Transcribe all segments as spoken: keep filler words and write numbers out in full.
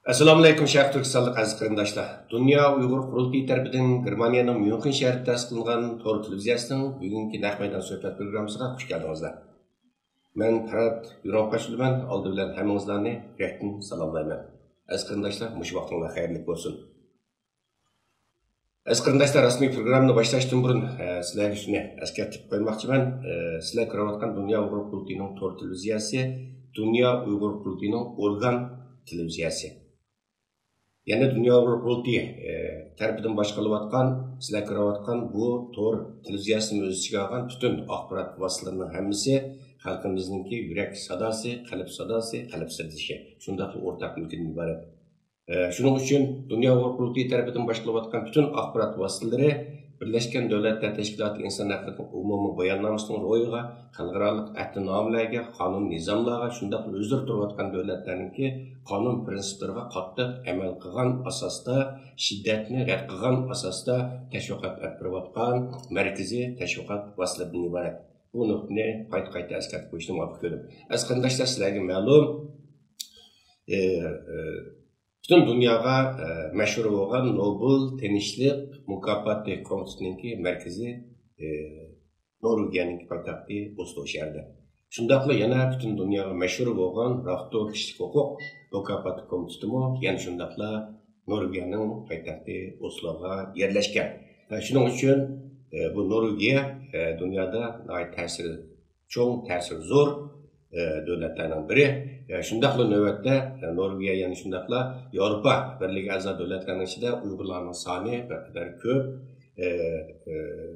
ئەسسالامۇئەلەيكۇم، شەرقىي تۈركىستانلىق ئەزىز قېرىنداشلار. دۇنيا ئۇيغۇر قۇرۇلتىيى تەرىپىدىن گېرمانىيەنىڭ ميۇنخېن شەھىرىدە تەسىس قىلىنغان تور تېلېۋىزىيەسىنىڭ بۈگۈنكى نەق مەيدان سۆھبەت پروگراممىسىغا خۇش كەلدىڭىزلەر. مەن پەرھات يۈرەڭ قاچۇلىمەن. ئالدى بىلەن ھەممىڭىزلارنى يۈرەكتىن سالاملايمەن. ئەزىز قېرىنداشلار، مۇشۇ ۋاقتىڭلار خەيرلىك بولسۇن. ئەزىز قېرىنداشلار، رەسمىي پروگراممىنى باشلاشتىن بۇرۇن، ئە، سىلەرگە شۇنى ئەسكەرتىپ قويماقچىمەن. ئە، سىلەر كۆرۈۋاتقان دۇنيا ئۇيغۇر قۇرۇلتىيىنىڭ تور تېلېۋىزىيەسى، دۇنيا ئۇيغۇر قۇرۇلتىيىنىڭ ئورگان تېلېۋىزىيەسى. يەنى دۇنيا ئۇيغۇر قۇرۇلتىيى، ئە، تەرىپىدىن باشقۇرۇلۇۋاتقان، سىلەر كۆرۈۋاتقان بۇ تور تېلېۋىزىيەسىنى ئۆز ئىچىگە ئالغان پۈتۈن ئاخبارات ۋاسىتىلىرىنىڭ ھەممىسى خەلقىمىزنىڭكى يۈرەك ساداسى، قەلب ساداسى، قەلب سىردىشى، شۇنداقلا ئورتاق مۈلكىدىن ئىبارەت. ئە، شۇنىڭ ئۈچۈن دۇنيا ئۇيغۇر قۇرۇلتىيى تەرىپىدىن باشقۇرۇلۇۋاتقان پۈتۈن ئاخبارات ۋاسىتىلىرى بىرلەشكەن دۆلەتلەر تەشكىلاتى ئىنسان ھەقلىرىنىڭ ئومۇمىي باياننامىسىنىڭ روھىغا، خەلقئارالىق ئەھدىنامىلەرگە، قانۇن نىزاملارغا، شۇنداقلا ھۆزۈر تۇرۇۋاتقان دۆلەتلەرنىڭكى قانۇن پىرىنسىپلىرىغا قاتتىق ئەمەل قىلغان ئاساستا، شىددەتنى رەت قىلغان ئاساستا تەشۋىقات ئېلىپ بېرىۋاتقان مەركىزىي تەشۋىقات ۋاسىتىلىرىدىن ئىبارەت. بۇ نۇقتىنى قايتا-قايتا ئەسكەرتىپ قويۇشنى مۇۋاپىق كۆردۈم. ئەزىز قېرىنداشلار، سىلەرگە مەلۇم، ئى، ئى، پۈتۈن دۇنياغا، ئە، مەشھۇر بولغان نوبېل تىنچلىق مۇكاپاتى كومىتېتىنىڭكى مەركىزى، ئە، نورۋېگىيەنىڭكى پايتەختى ئوسلو شەھىرىدە. شۇنداقلا يەنە پۈتۈن دۇنياغا مەشھۇر بولغان رافتو كىشىلىك ھوقۇق مۇكاپاتى كومىتېتىمۇ يەنە شۇنداقلا نورۋېگىيەنىڭ پايتەختى ئوسلوغا يەرلەشكەن. ئە، شۇنىڭ ئۈچۈن، ئە، بۇ نورۋېگىيە، ئە، دۇنيادا ناھايىتى تەسىرى چوڭ، تەسىرى زور، ئە، دۆلەتلەرنىڭ بىرى. ئە، شۇنداقلا نۆۋەتتە، ئە، نورۋېگىيە يەنە شۇنداقلا ياۋروپا بىرلىكىگە ئەزا دۆلەتلەرنىڭ ئىچىدە ئۇيغۇرلارنىڭ سانى بىر قەدەر كۆپ، ئە، ئە،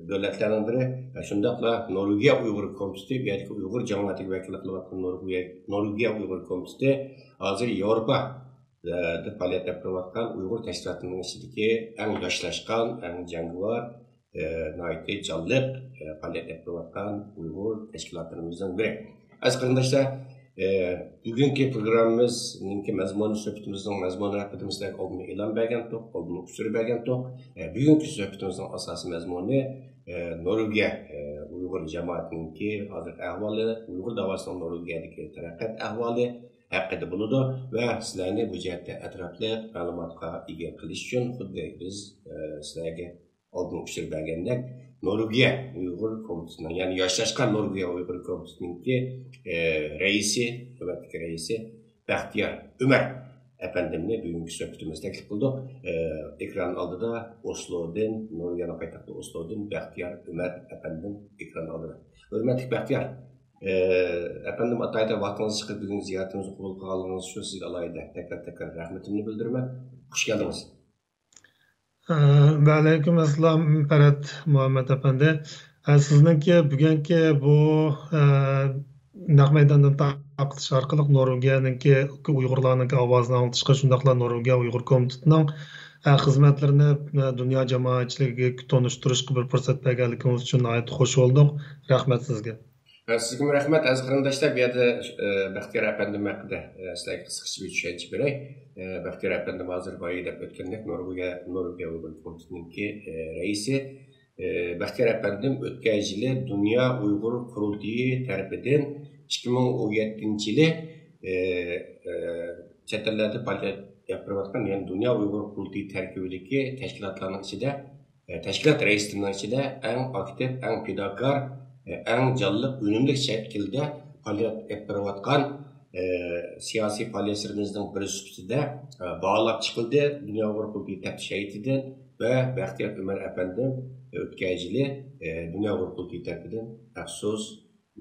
دۆلەتلەرنىڭ بىرى. ئە، شۇنداقلا نورۋېگىيە ئۇيغۇر كومىتېتى، بۇ يەردىكى ئۇيغۇر جامائىتىگە ۋەكىللىك قىلىۋاتقان نورۋېگىيە، نورۋېگىيە ئۇيغۇر كومىتېتى ھازىر ياۋروپا، ئە، دە پائالىيەت ئېلىپ بېرىۋاتقان ئۇيغۇر تەشكىلاتلىرىنىڭ ئىچىدىكى ئەڭ ياشلاشقان، ئەڭ جەڭگىۋار، ئە، ناھايىتى جانلىق، ئە، پائالىيەت ئېلىپ بېرىۋاتقان ئۇيغۇر تەشكىلاتلىرىمىزنىڭ بىرى. ئەزىز قېرىنداشلار، ئە، بۈگۈنكى پروگراممىمىزنىڭكى مەزمۇنى، سۆھبىتىمىزنىڭ مەزمۇنى ھەققىدە بىز سىلەرگە ئالدىن ئېلان بەرگەنتۇق، ئالدىن ئۇچۇر بەرگەنتۇق. ئە، بۈگۈنكى سۆھبىتىمىزنىڭ ئاساسىي مەزمۇنى، ئە، نورۋېگىيە، ئە، ئۇيغۇر جامائىتىنىڭكى ھازىرقى ئەھۋالى، ئۇيغۇر داۋاسىنىڭ نورۋېگىيەدىكى تەرەققىيات ئەھۋالى ھەققىدە بولىدۇ ۋە سىلەرنى بۇ جەھەتتە ئەتراپلىق مەلۇماتقا ئىگە قىلىش ئۈچۈن خۇددى بىز، ئە، سىلەرگە ئالدىن ئۇچۇر بەرگەندەك، نورۋېگىيە ئۇيغۇر كومىتېتىنىڭ، يەنى ياشلاشقان نورۋېگىيە ئۇيغۇر كومىتېتىنىڭكى، ئى، رەئىسى، نۆۋەتتىكى رەئىسى بەختىيار ئۆمەر ئەپەندىمنى بۈگۈنكى سۆھبىتىمىزگە تەكلىپ قىلدۇق. ئى، ئېكران ئالدىدا ئوسلودىن، نورۋېگىيەنىڭ پايتەختى ئوسلودىن بەختىيار ئۆمەر ئەپەندىم ئېكران ئالدىدا. ھۆرمەتلىك بەختىيار، ئى، ئەپەندىم، ئاتايىدا ۋاقتىڭىزنى چىقىرىپ بۈگۈن زىيارىتىمىزنى قوبۇل قىلغانلىقىڭىز ئۈچۈن سىزگە ئالاھىدە تەكرار، تەكرار رەھمىتىمنى بىلدۈرىمەن. خۇش كەلدىڭىز. ئە، ۋەئەلەيكۇم ئەسسالام، پەرھات مۇھەممەد ئەپەندى. ئە، سىزنىڭكى بۈگۈنكى بۇ، ئە، نەق مەيداندىن تارقىتىش ئارقىلىق نورۋېگىيەنىڭكى ئۇيغۇرلارنىڭكى ئاۋازىنى ئاڭلىتىشقا، شۇنداقلا نورۋېگىيە ئۇيغۇر كومىتېتىنىڭ، ئە، خىزمەتلىرىنى، ئە، دۇنيا جامائەتچىلىكىگە تونۇشتۇرۇشقا بىر پۇرسەت بەرگەنلىكىڭىز ئۈچۈن ناھايىتى خۇش بولدۇق. رەھمەت سىزگە. سىزگىمۇ رەھمەت، ئەزىز قېرىنداشلار. بۇ يەردە، ئە، بەختىيار ئەپەندىم ھەققىدە، ئە، سىلەرگە قىسقىچە بىر چۈشەنچە بېرەي. ئە، بەختىيار ئەپەندىم ھازىر بايا دەپ ئۆتكەندەك نورۋېگىيە، نورۋېگىيە ئۇيغۇر كومىتېتىنىڭكى، ئە، رەئىسى. ئە، بەختىيار ئەپەندىم ئۆتكەن يىلى دۇنيا ئۇيغۇر قۇرۇلتىيى تەرىپىدىن ئىككى مىڭ ئون يەتتىنچى يىلى، ئە، ئە، چەت ئەللەردە پائالىيەت ئېلىپ بېرىۋاتقان، يەنى دۇنيا ئۇيغۇر قۇرۇلتىيى تەركىبىدىكى تەشكىلاتلارنىڭ ئىچىدە ئە، تەشكىلات رەئىسلىرىنىڭ ئىچىدە ئەڭ ئاكتىپ، ئەڭ پىداكار، ئە، ئەڭ جانلىق، ئۈنۈملۈك شەكىلدە پائالىيەت ئېلىپ بېرىۋاتقان، ئە، سىياسىي پائالىيەتچىلىرىمىزنىڭ بىرى سۈپىتىدە، ئە، باھالاپ چىقىلدى. دۇنيا ئۇيغۇر قۇرۇلتىيى تەپتىش ھەيئىتىدىن ۋە بەختىيار ئۆمەر ئەپەندىم ئۆتكەن يىلى، ئە، دۇنيا ئۇيغۇر قۇرۇلتىيى تەرىپىدىن مەخسۇس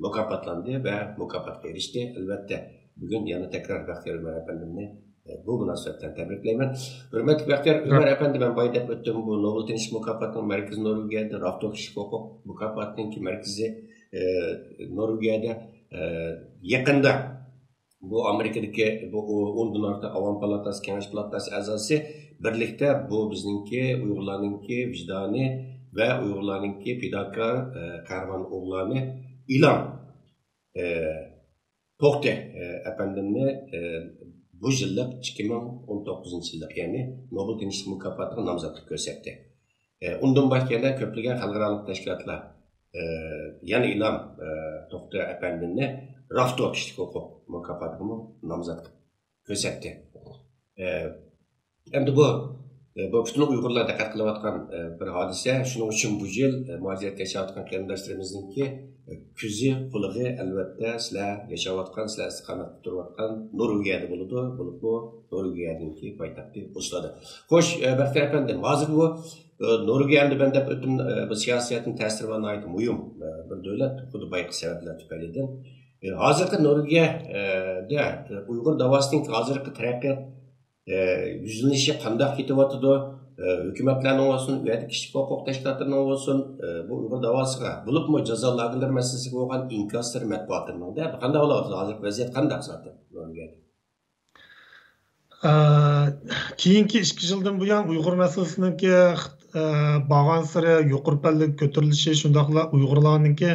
مۇكاپاتلاندى ۋە مۇكاپاتقا ئېرىشتى. ئەلۋەتتە، بۈگۈن يەنە تەكرار بەختىيار ئۆمەر ئەپەندىمنى، ئە، بۇ مۇناسىۋەت بىلەن تەبرىكلەيمەن. ھۆرمەتلىك بەختىيار ئۆمەر ئەپەندى، مەن بايا دەپ ئۆتتۈم، بۇ نوبېل تىنچلىق مۇكاپاتىنىڭ مەركىزى نورۋېگىيەدە، رافتوف كىشىلىك ھوقۇق مۇكاپاتىنىڭكى مەركىزى، ئە، نورۋېگىيەدە، ئە، يېقىندا بۇ ئامېرىكىدىكى بۇ ئوندىن ئارتۇق ئاۋام پالاتاسى، كېڭەش پالاتاسى ئەزاسى بىرلىكتە بۇ بىزنىڭكى ئۇيغۇرلارنىڭكى ۋىجدانى ۋە ئۇيغۇرلارنىڭكى پىداكار، ئە، قەھرىمان ئوغۇللارنى ئىلھام، ئە، توختى، ئە، ئەپەندىمنى، ئە، بۇ يىللىق ئىككى مىڭ ئون توققۇزىنچى يىللىق، يەنى نوبېل تىنچلىق مۇكاپاتىغا نامزاتلىق كۆرسەتتى. ئە، ئۇندىن باشقا يەنە كۆپلىگەن خەلقئارالىق تەشكىلاتلار، ئە، يەنە ئىلھام، ئە، توختى ئەپەندىمنى رافتوف كىشىلىك ھوقۇق مۇكاپاتىغىمۇ نامزات قىلىپ كۆرسەتتى. ئە، ئەمدى بۇ، ئە، بۇ پۈتۈن ئۇيغۇرلار دىققەت قىلىۋاتقان، ئە، بىر ھادىسە. شۇنىڭ ئۈچۈن بۇ يىل، ئە، مۇھاجىرەتتە ياشاۋاتقان قېرىنداشلىرىمىزنىڭكى، ئە، كۆزى، قۇلىقى، ئەلۋەتتە، سىلەر ياشاۋاتقان، سىلەر ئىستىقامەت تۇرۇۋاتقان نورۋېگىيەدە بولىدۇ. بولۇپمۇ نورۋېگىيەدىكى پايتەختى ئوسلودا. خوش، ئە، بەختىيار ئەپەندىم، ھازىر بۇ، ئە، نورۋېگىيە ئەمدى مەن دەپ ئۆتتۈم، ئە، بۇ سىياسىي جەھەتتىن تەسىرى بار ناھايىتى مۇھىم، ئە، بىر دۆلەت، خۇددى بايىقى سەۋەبلەر تۈپەيلىدىن. ئە، ھازىرقى نورۋېگىيەدە، ئە، ئۇيغۇر داۋاسىنىڭ ھازىرقى تەرەققىيات، ئە، يۈزلىنىشى قانداق كېتىۋاتىدۇ؟ ئە، ھۆكۈمەتلەرنىڭ بولسۇن، ئۇ يەردىكى كىشىلىك ھوقۇق تەشكىلاتلىرىنىڭ بولسۇن، ئە، بۇ ئۇيغۇر داۋاسىغا، بولۇپمۇ جازا لاگېرلىرى مەسىلىسىگە بولغان ئىنكاسلىرى مەتبۇئاتلىرىنىڭ دە قانداق بولۇۋاتىدۇ؟ ھازىرقى ۋەزىيەت قانداق زادى نورۋېگىيەدە؟ ئە، كېيىنكى ئىككى يىلدىن بۇيان ئۇيغۇر مەسىلىسىنىڭكى، ئە، بارغانسېرى يۇقىرى پەللىگە كۆتۈرۈلۈشى، شۇنداقلا ئۇيغۇرلارنىڭكى،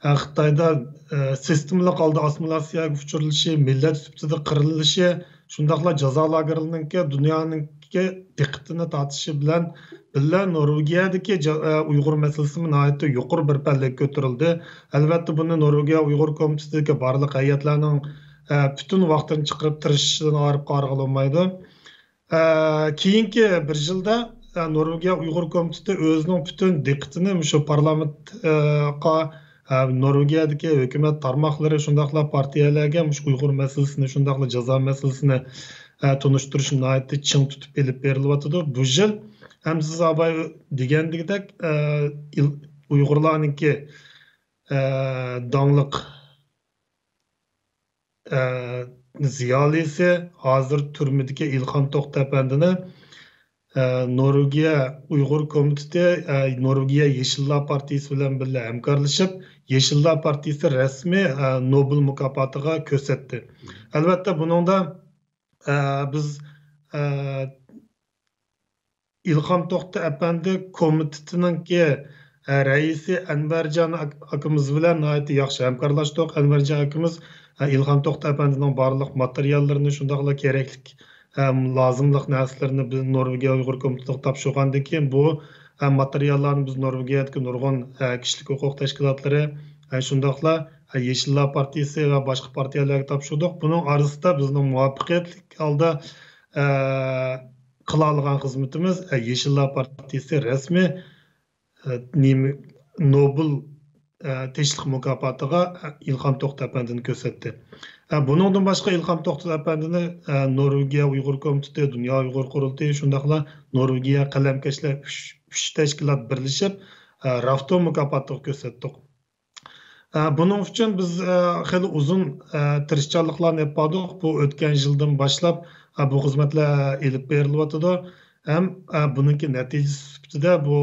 ئە، خىتايدا، ئە، سىستېمىلىق ھالدا ئاسسىمىلياتسىيەگە ئۇچرىلىشى، مىللەت سۈپىتىدە قىرىلىشى، شۇنداقلا جازا لاگېرلىرىنىڭكى دۇنيانىڭكى دىققىتىنى تارتىشى بىلەن بىللە نورۋېگىيەدىكى جا-، ئە، ئۇيغۇر مەسىلىسىمۇ ناھايىتى يۇقىرى بىر پەللىگە كۆتۈرۈلدى. ئەلۋەتتە، بۇنى نورۋېگىيە ئۇيغۇر كومىتېتىدىكى بارلىق ھەيئەتلەرنىڭ، ئە، پۈتۈن ۋاقتىنى چىقىرىپ تىرىشىشىدىن ئايرىپ قارىغىلى بولمايدۇ. ئە، كېيىنكى بىر يىلدا، ئە، نورۋېگىيە ئۇيغۇر كومىتېتى ئۆزىنىڭ پۈتۈن دىققىتىنى مۇشۇ پارلامېنتقا، ئە، نورۋېگىيەدىكى ھۆكۈمەت تارماقلىرى، شۇنداقلا پارتىيەلەرگە مۇشۇ ئۇيغۇر مەسىلىسىنى، شۇنداقلا جازا مەسىلىسىنى، ئە، تونۇشتۇرۇش ناھايىتى چىڭ تۇتۇپ ئېلىپ بېرىلىۋاتىدۇ. بۇ يىل ھەم سىز ئاباي دېگەندىكىدەك، ئە، ئۇيغۇرلارنىڭكى، ئە، داڭلىق ئە، زىيالىيسى، ھازىر تۈرمىدىكى ئىلھام توختى ئەپەندىنى، ئە، نورۋېگىيە ئۇيغۇر كومىتېتى، ئە، نورۋېگىيە يېشىللار پارتىيىسى بىلەن بىللە ھەمكارلىشىپ، يېشىللار پارتىيىسى رەسمىي، ئە، نوبېل مۇكاپاتىغا كۆرسەتتى. ئەلۋەتتە، بۇنىڭدا، ئە، بىز، ئە، ئىلھام توختى ئەپەندى كومىتېتىنىڭكى، ئە، رەئىسى ئەنۋەرجان ئاك-، ئاكىمىز بىلەن ناھايىتى ياخشى ھەمكارلاشتۇق. ئەنۋەرجان ئاكىمىز، ئە، ئىلھام توختى ئەپەندىنىڭ بارلىق ماتېرىياللىرىنى، شۇنداقلا كېرەكلىك، ئە، لازىملىق نەرسىلىرىنى بىز نورۋېگىيە ئۇيغۇر كومىتېتىغا تاپشۇرغاندىن كېيىن، بۇ، ئە، ماتېرىياللارنى بىز نورۋېگىيەدىكى نۇرغۇن، ئە، كىشىلىك ھوقۇق تەشكىلاتلىرى، ئە، شۇنداقلا، ئە، يېشىللار پارتىيىسى ۋە باشقا پارتىيەلەرگە تاپشۇردۇق. بۇنىڭ ئارىسىدا بىزنىڭ مۇۋەپپەقىيەتلىك ھالدا، ئە، قىلالىغان خىزمىتىمىز، ئە، يېشىللار پارتىيىسى رەسمىي، ئە، نېمە، نوبېل، ئە، تىنچلىق مۇكاپاتىغا، ئە، ئىلھام توختى ئەپەندىنى كۆرسەتتى. ئە، بۇنىڭدىن باشقا ئىلھام توختى ئەپەندىنى، ئە، نورۋېگىيە ئۇيغۇر كومىتېتى، دۇنيا ئۇيغۇر قۇرۇلتىيى، شۇنداقلا نورۋېگىيە قەلەمكەشلەر ئۈچ، ئۈچ تەشكىلات بىرلىشىپ، ئە، رافتو مۇكاپاتىغا كۆرسەتتۇق. ئە، بۇنىڭ ئۈچۈن بىز، ئە، خېلى ئۇزۇن، ئە، تىرىشچانلىقلارنى ئېلىپ باردۇق. بۇ ئۆتكەن يىلدىن باشلاپ، ئە، بۇ خىزمەتلەر ئېلىپ بېرىلىۋاتىدۇ. ھەم، ئە، بۇنىڭكى نەتىجىسى سۈپىتىدە بۇ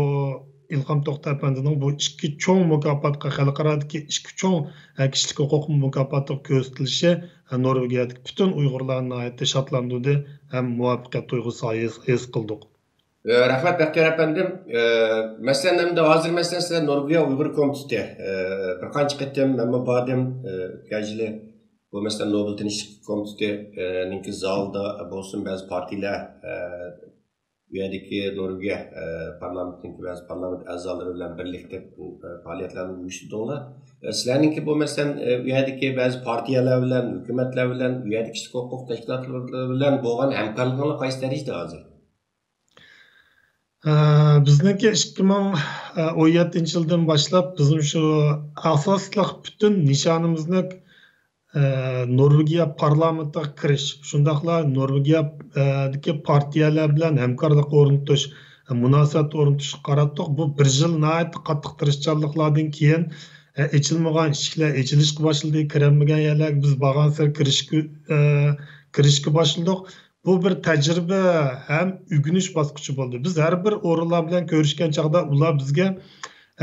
ئىلھام توختى ئەپەندىنىڭ بۇ ئىككى چوڭ مۇكاپاتقا، خەلقئارادىكى ئىككى چوڭ، ئە، كىشىلىك ھوقۇق مۇكاپاتىغا كۆرسىتىلىشى، ئە، نورۋېگىيەدىكى پۈتۈن ئۇيغۇرلارنى ناھايىتى شادلاندۇردى ھەم مۇۋەپپەقىيەت تۇيغۇسى ھېس، ھېس قىلدۇق. ئە، رەھمەت، بەختىيار ئەپەندىم. ئە، مەسىلەن، ئەمدى ھازىر، مەسىلەن، سىلەر نورۋېگىيە ئۇيغۇر كومىتېتى، ئە، بىر قانچە قېتىم مەنمۇ باردىم، ئە، ئۆتكەن يىلى بۇ، مەسىلەن، نوبېل تىنچلىق كومىتېتى، ئە، نىڭكى زالىدا بولسۇن، بەزى پارتىيەلەر، ئە، ئۇ يەردىكى نورۋېگىيە، ئە، پارلامېنتىنىڭكى بەزى پارلامېنت ئەزالىرى بىلەن بىرلىكتە، ئە، پائالىيەتلەرنى ئۇيۇشتۇردۇڭلار. ئە، سىلەرنىڭكى بۇ، مەسىلەن، ئە، ئۇ يەردىكى بەزى پارتىيەلەر بىلەن، ھۆكۈمەتلەر بىلەن، ئۇ يەردىكى كىشىلىك ھوقۇق تەشكىلاتلىرى بىلەن بولغان ھەمكارلىقىڭلار قايسى دەرىجىدە ھازىر؟ ئە، بىزنىڭكى ئىككى مىڭ ئون يەتتىنچى يىلدىن باشلاپ بىزنىڭ شۇ ئاساسلىق پۈتۈن نىشانىمىزنى، ئە، نورۋېگىيە پارلامېنتىغا كىرىش، شۇنداقلا نورۋېگىيەدىكى پارتىيەلەر بىلەن ھەمكارلىق ئورنىتىش، مۇناسىۋەت ئورنىتىشقا قاراتتۇق. بۇ بىر يىل ناھايىتى قاتتىق تىرىشچانلىقلاردىن كېيىن، ئە، ئېچىلمىغان ئىشىكلەر ئېچىلىشقا باشلىدى، كىرەلمىگەن يەرلەرگە بىز بارغانسېرى كىرىشكە، ئە، كىرىشكە باشلىدۇق. بۇ بىر تەجرىبە ھەم ئۆگىنىش باسقۇچى بولدى. بىز ھەر بىر ئورۇنلار بىلەن كۆرۈشكەن چاغدا ئۇلار بىزگە،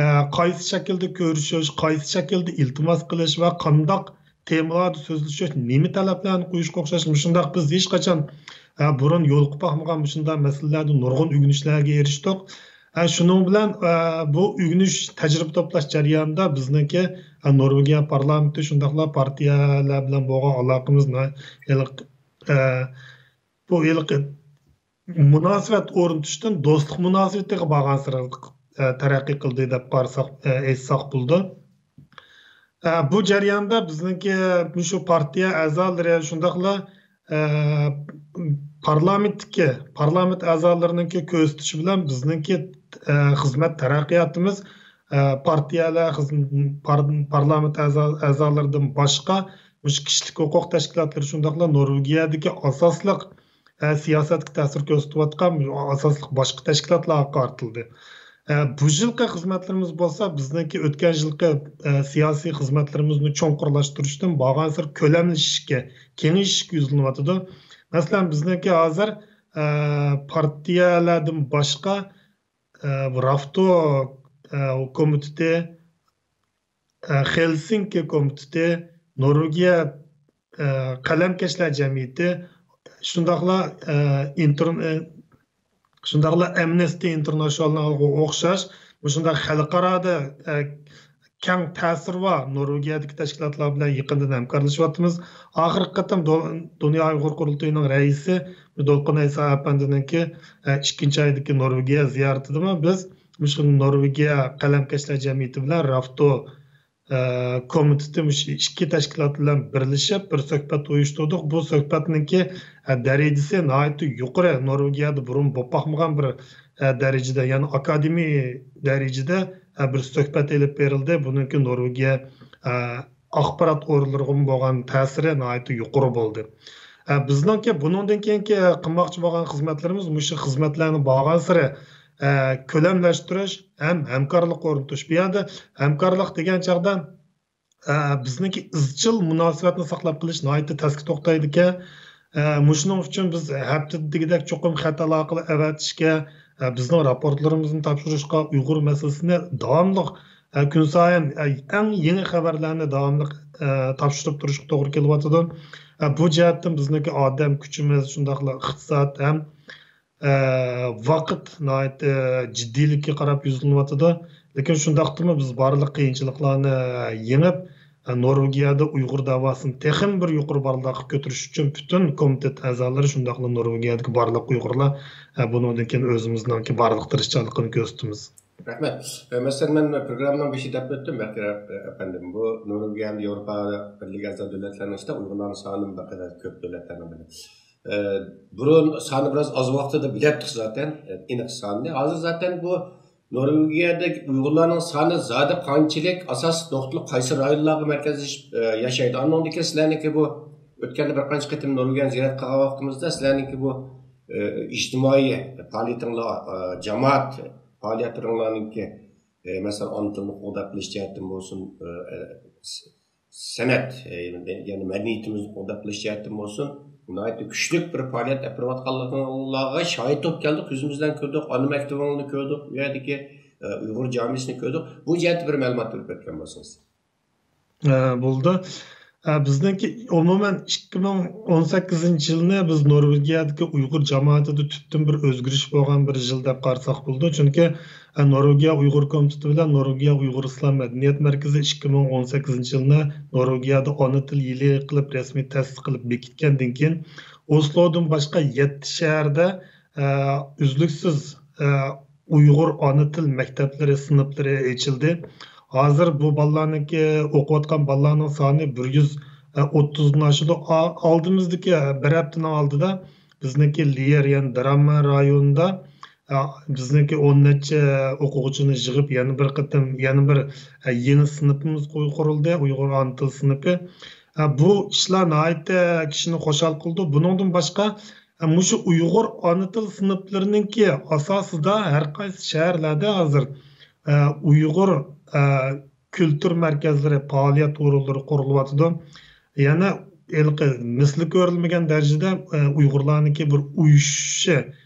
ئە، قايسى شەكىلدە كۆرۈشۈش، قايسى شەكىلدە ئىلتىماس قىلىش ۋە قانداق تېمىلاردا سۆزلىشىش، نېمە تەلەپلەرنى قويۇشقا ئوخشاش مۇشۇنداق بىز ھېچقاچان، ئە، بۇرۇن يولۇقۇپ باقمىغان مۇشۇنداق مەسىلىلەردە نۇرغۇن ئۆگىنىشلەرگە ئېرىشتۇق. ئە، شۇنىڭ بىلەن، ئە، بۇ ئۆگىنىش، تەجرىبە توپلاش جەريانىدا بىزنىڭكى، ئە، نورۋېگىيە پارلامېنتى شۇنداقلا پارتىيەلەر بىلەن بولغان ئالاقىمىز ناھايىتى ئە، بۇ ھېلىقى مۇناسىۋەت ئورنىتىشتىن دوستلۇق مۇناسىۋىتىگە بارغانسېرى، ئە، تەرەققىي قىلدى دەپ قارىساق، ئە، ئېيتساق بولىدۇ. ئە، بۇ جەرياندا بىزنىڭكى مۇشۇ پارتىيە ئەزالىرى شۇنداقلا، ئە، پارلامېنتتىكى، پارلامېنت ئەزالىرىنىڭكى كۆرسىتىشى بىلەن بىزنىڭكى، ئە، خىزمەت تەرەققىياتىمىز، ئە، پارتىيەلەر، خىز-، پار-، پارلامېنت ئەزا-، ئەزالىرىدىن باشقا، مۇشۇ كىشىلىك ھوقۇق تەشكىلاتلىرى شۇنداقلا نورۋېگىيەدىكى ئاساسلىق، ئە، سىياسەتكە تەسىر كۆرسىتىۋاتقان ئاساسلىق باشقا تەشكىلاتلارغا قارىتىلدى. ئە، بۇ يىلقى خىزمەتلىرىمىز بولسا بىزنىڭكى ئۆتكەن يىلقى، ئە، سىياسىي خىزمەتلىرىمىزنى چوڭقۇرلاشتۇرۇشتىن بارغانسېرى كۆلەملىشىشكە، كېڭىيىشكە يۈزلىنىۋاتىدۇ. مەسىلەن، بىزنىڭكى ھازىر، ئە، پارتىيەلەردىن باشقا، ئە، رافتو، ئە، كومىتېتى، ئە، خېلسىنكى كومىتېتى، نورۋېگىيە، ئە، قەلەمكەشلەر جەمئىيىتى، شۇنداقلا، ئە، ئىنتېر-، ئە، شۇنداقلا ئەمنىستى ئىنتېرناشيونالغا ئوخشاش مۇشۇنداق خەلقئارادا، ئە، كەڭ تەسىرى بار نورۋېگىيەدىكى تەشكىلاتلار بىلەن يېقىندىن ھەمكارلىشىۋاتىمىز. ئاخىرقى قېتىم دو-، دۇنيا ئۇيغۇر قۇرۇلتىيىنىڭ رەئىسى دولقۇن ئەيسا ئەپەندىنىڭكى، ئە، ئىككىنچى ئايدىكى نورۋېگىيە زىيارىتىدىمۇ بىز مۇشۇ نورۋېگىيە قەلەمكەشلەر جەمئىيىتى بىلەن رافتو، ئە، كومىتېتى مۇشۇ ئىككى تەشكىلات بىلەن بىرلىشىپ بىر سۆھبەت ئۇيۇشتۇردۇق. بۇ سۆھبەتنىڭكى، ئە، دەرىجىسى ناھايىتى يۇقىرى، نورۋېگىيەدە بۇرۇن بولۇپ باقمىغان بىر، ئە، دەرىجىدە، يەنى ئاكادېمىي دەرىجىدە، ئە، بىر سۆھبەت ئېلىپ بېرىلدى. بۇنىڭكى نورۋېگىيە، ئە، ئاخبارات ئورۇنلىرىغىمۇ بولغان تەسىرى ناھايىتى يۇقىرى بولدى. ئە، بىزنىڭكى بۇنىڭدىن كېيىنكى، ئە، قىلماقچى بولغان خىزمەتلىرىمىز مۇشۇ خىزمەتلەرنى بارغانسېرى، ئە، كۆلەملەشتۈرۈش ھەم ھەمكارلىق ئورنىتىش. بۇ يەردە ھەمكارلىق دېگەن چاغدا، ئە، بىزنىڭكى ئىزچىل مۇناسىۋەتنى ساقلاپ قېلىش ناھايىتى تەسكە توختايدىكەن. ئە، مۇشۇنىڭ ئۈچۈن بىز ھەپتىدە دېگۈدەك چوقۇم خەت ئالاقىلىرى ئەۋەتىشكە، ئە، بىزنىڭ راپورتلىرىمىزنى تاپشۇرۇشقا، ئۇيغۇر مەسىلىسىنى داۋاملىق، ئە، كۈنسايىن، ئە، ئەڭ يېڭى خەۋەرلەرنى داۋاملىق، ئە، تاپشۇرۇپ تۇرۇشقا توغرا كېلىۋاتىدۇ. ئە، بۇ جەھەتتىن بىزنىڭكى ئادەم كۈچىمىز، شۇنداقلا ئىقتىساد ھەم، ئە، ۋاقىت ناھايىتى جىددىيلىككە قاراپ يۈزلىنىۋاتىدۇ. لېكىن شۇنداقتىمۇ بىز بارلىق قىيىنچىلىقلارنى يېڭىپ، ئە، نورۋېگىيەدە ئۇيغۇر دەۋاسىنى تېخىمۇ بىر يۇقىرى بارلىققا كۆتۈرۈش ئۈچۈن پۈتۈن كومىتېت ئەزالىرى، شۇنداقلا نورۋېگىيەدىكى بارلىق ئۇيغۇرلار، ئە، بۇنىڭدىن كېيىن ئۆزىمىزنىڭكى بارلىق تىرىشچانلىقىنى كۆرسىتىمىز. رەھمەت. ئە، مەسىلەن، مەن پروگراممىنىڭ بېشىدا دەپ ئۆتتۈم، بەختىيار ئەپەندىم. بۇ نورۋېگىيە ھەمدە ياۋروپا بىرلىكى ئەزا دۆلەتلەرنىڭ ئىچىدە ئۇيغۇرلارنىڭ سانى بىر قەدەر كۆپ دۆلەتلەرنىڭ بىرى. ئە، بۇرۇن سانى بىراز ئاز ۋاقتىدا بىلەتتۇق زاتەن، ئە، ئېنىق سانىنى. ھازىر زاتەن بۇ نورۋېگىيەدە ئۇيغۇرلارنىڭ سانى زادى قانچىلىك، ئاساسلىق نۇقتىلىق قايسى رايونلارغا مەركەزلىشىپ، ئە، ياشايدۇ؟ ئاندىن كېيىن سىلەرنىڭكى بۇ ئۆتكەندە بىر قانچە قېتىم نورۋېگىيەنى زىيارەت قىلغان ۋاقتىمىزدا سىلەرنىڭكى بۇ، ئە، ئىجتىمائىي پائالىيىتىڭلار، ئە، جامائەت پائالىيەتلىرىڭلارنىڭكى، ئە، مەسىلەن، ئانا تىلنى قوغداپ قېلىش جەھەتتىن بولسۇن، ئە، ئە، س-، سەنئەت، ئە، يەنى مەدەنىيىتىمىزنى قوغداپ قېلىش جەھەتتىن بولسۇن، ناھايىتى كۈچلۈك بىر پائالىيەت ئېلىپ بېرىۋاتقانلىقىڭلارغا شاھىت بولۇپ كەلدۇق. كۆزىمىز بىلەن كۆردۇق. ئانا مەكتىۋىڭلارنى كۆردۇق. بۇ يەردىكى، ئە، ئۇيغۇر جامىسىنى كۆردۇق. بۇ جەھەتتە بىر مەلۇمات بېرىپ ئۆتكەن بولسىڭىز. ئە، بولدى. ئە، بىزنىڭكى ئومۇمەن ئىككى مىڭ ئون سەككىزىنچى يىلنى بىز نورۋېگىيەدىكى ئۇيغۇر جامائىتىدە تۈپتىن بىر ئۆزگىرىش بولغان بىر يىل دەپ قارىساق بولىدۇ. چۈنكى، ئە، نورۋېگىيە ئۇيغۇر كومىتېتى بىلەن نورۋېگىيە ئۇيغۇر ئىسلام مەدەنىيەت مەركىزى ئىككى مىڭ ئون سەككىزىنچى يىلنى نورۋېگىيەدە ئانا تىل يىلى قىلىپ رەسمىي تەسىس قىلىپ بېكىتكەندىن كېيىن، ئوسلودىن باشقا يەتتە شەھەردە، ئە، ئۈزلۈكسىز، ئە، ئۇيغۇر ئانا تىل مەكتەپلىرى، سىنىپلىرى ئېچىلدى. ھازىر بۇ بالىلارنىڭكى، ئوقۇۋاتقان بالىلارنىڭ سانى بىر يۈز ئوتتۇزدىن ئاشىدۇ. ئا-، ئالدىمىزدىكى بىر ھەپتىنىڭ ئالدىدا بىزنىڭكى ليېر، يەنى دراممەن رايونىدا، ئا، بىزنىڭكى ئون نەچچە ئوقۇغۇچىنى يىغىپ، يەنە بىر قېتىم، يەنە بىر، ئە، يېڭى سىنىپىمىز قۇ-، قۇرۇلدى، ئۇيغۇر ئانا تىل سىنىپى. ئە، بۇ ئىشلار ناھايىتى كىشىنى خۇشال قىلىدۇ. بۇنىڭدىن باشقا، ئە، مۇشۇ ئۇيغۇر ئانا تىل سىنىپلىرىنىڭكى ئاساسىدا ھەر قايسى شەھەرلەردە ھازىر، ئە، ئۇيغۇر، ئە، كۈلتۈر مەركەزلىرى، پائالىيەت ئورۇنلىرى قۇرۇلۇۋاتىدۇ. يەنە ھېلىقى مىسلى كۆرۈلمىگەن دەرىجىدە، ئە، ئۇيغۇرلارنىڭكى بىر ئۇيۇشۇشى،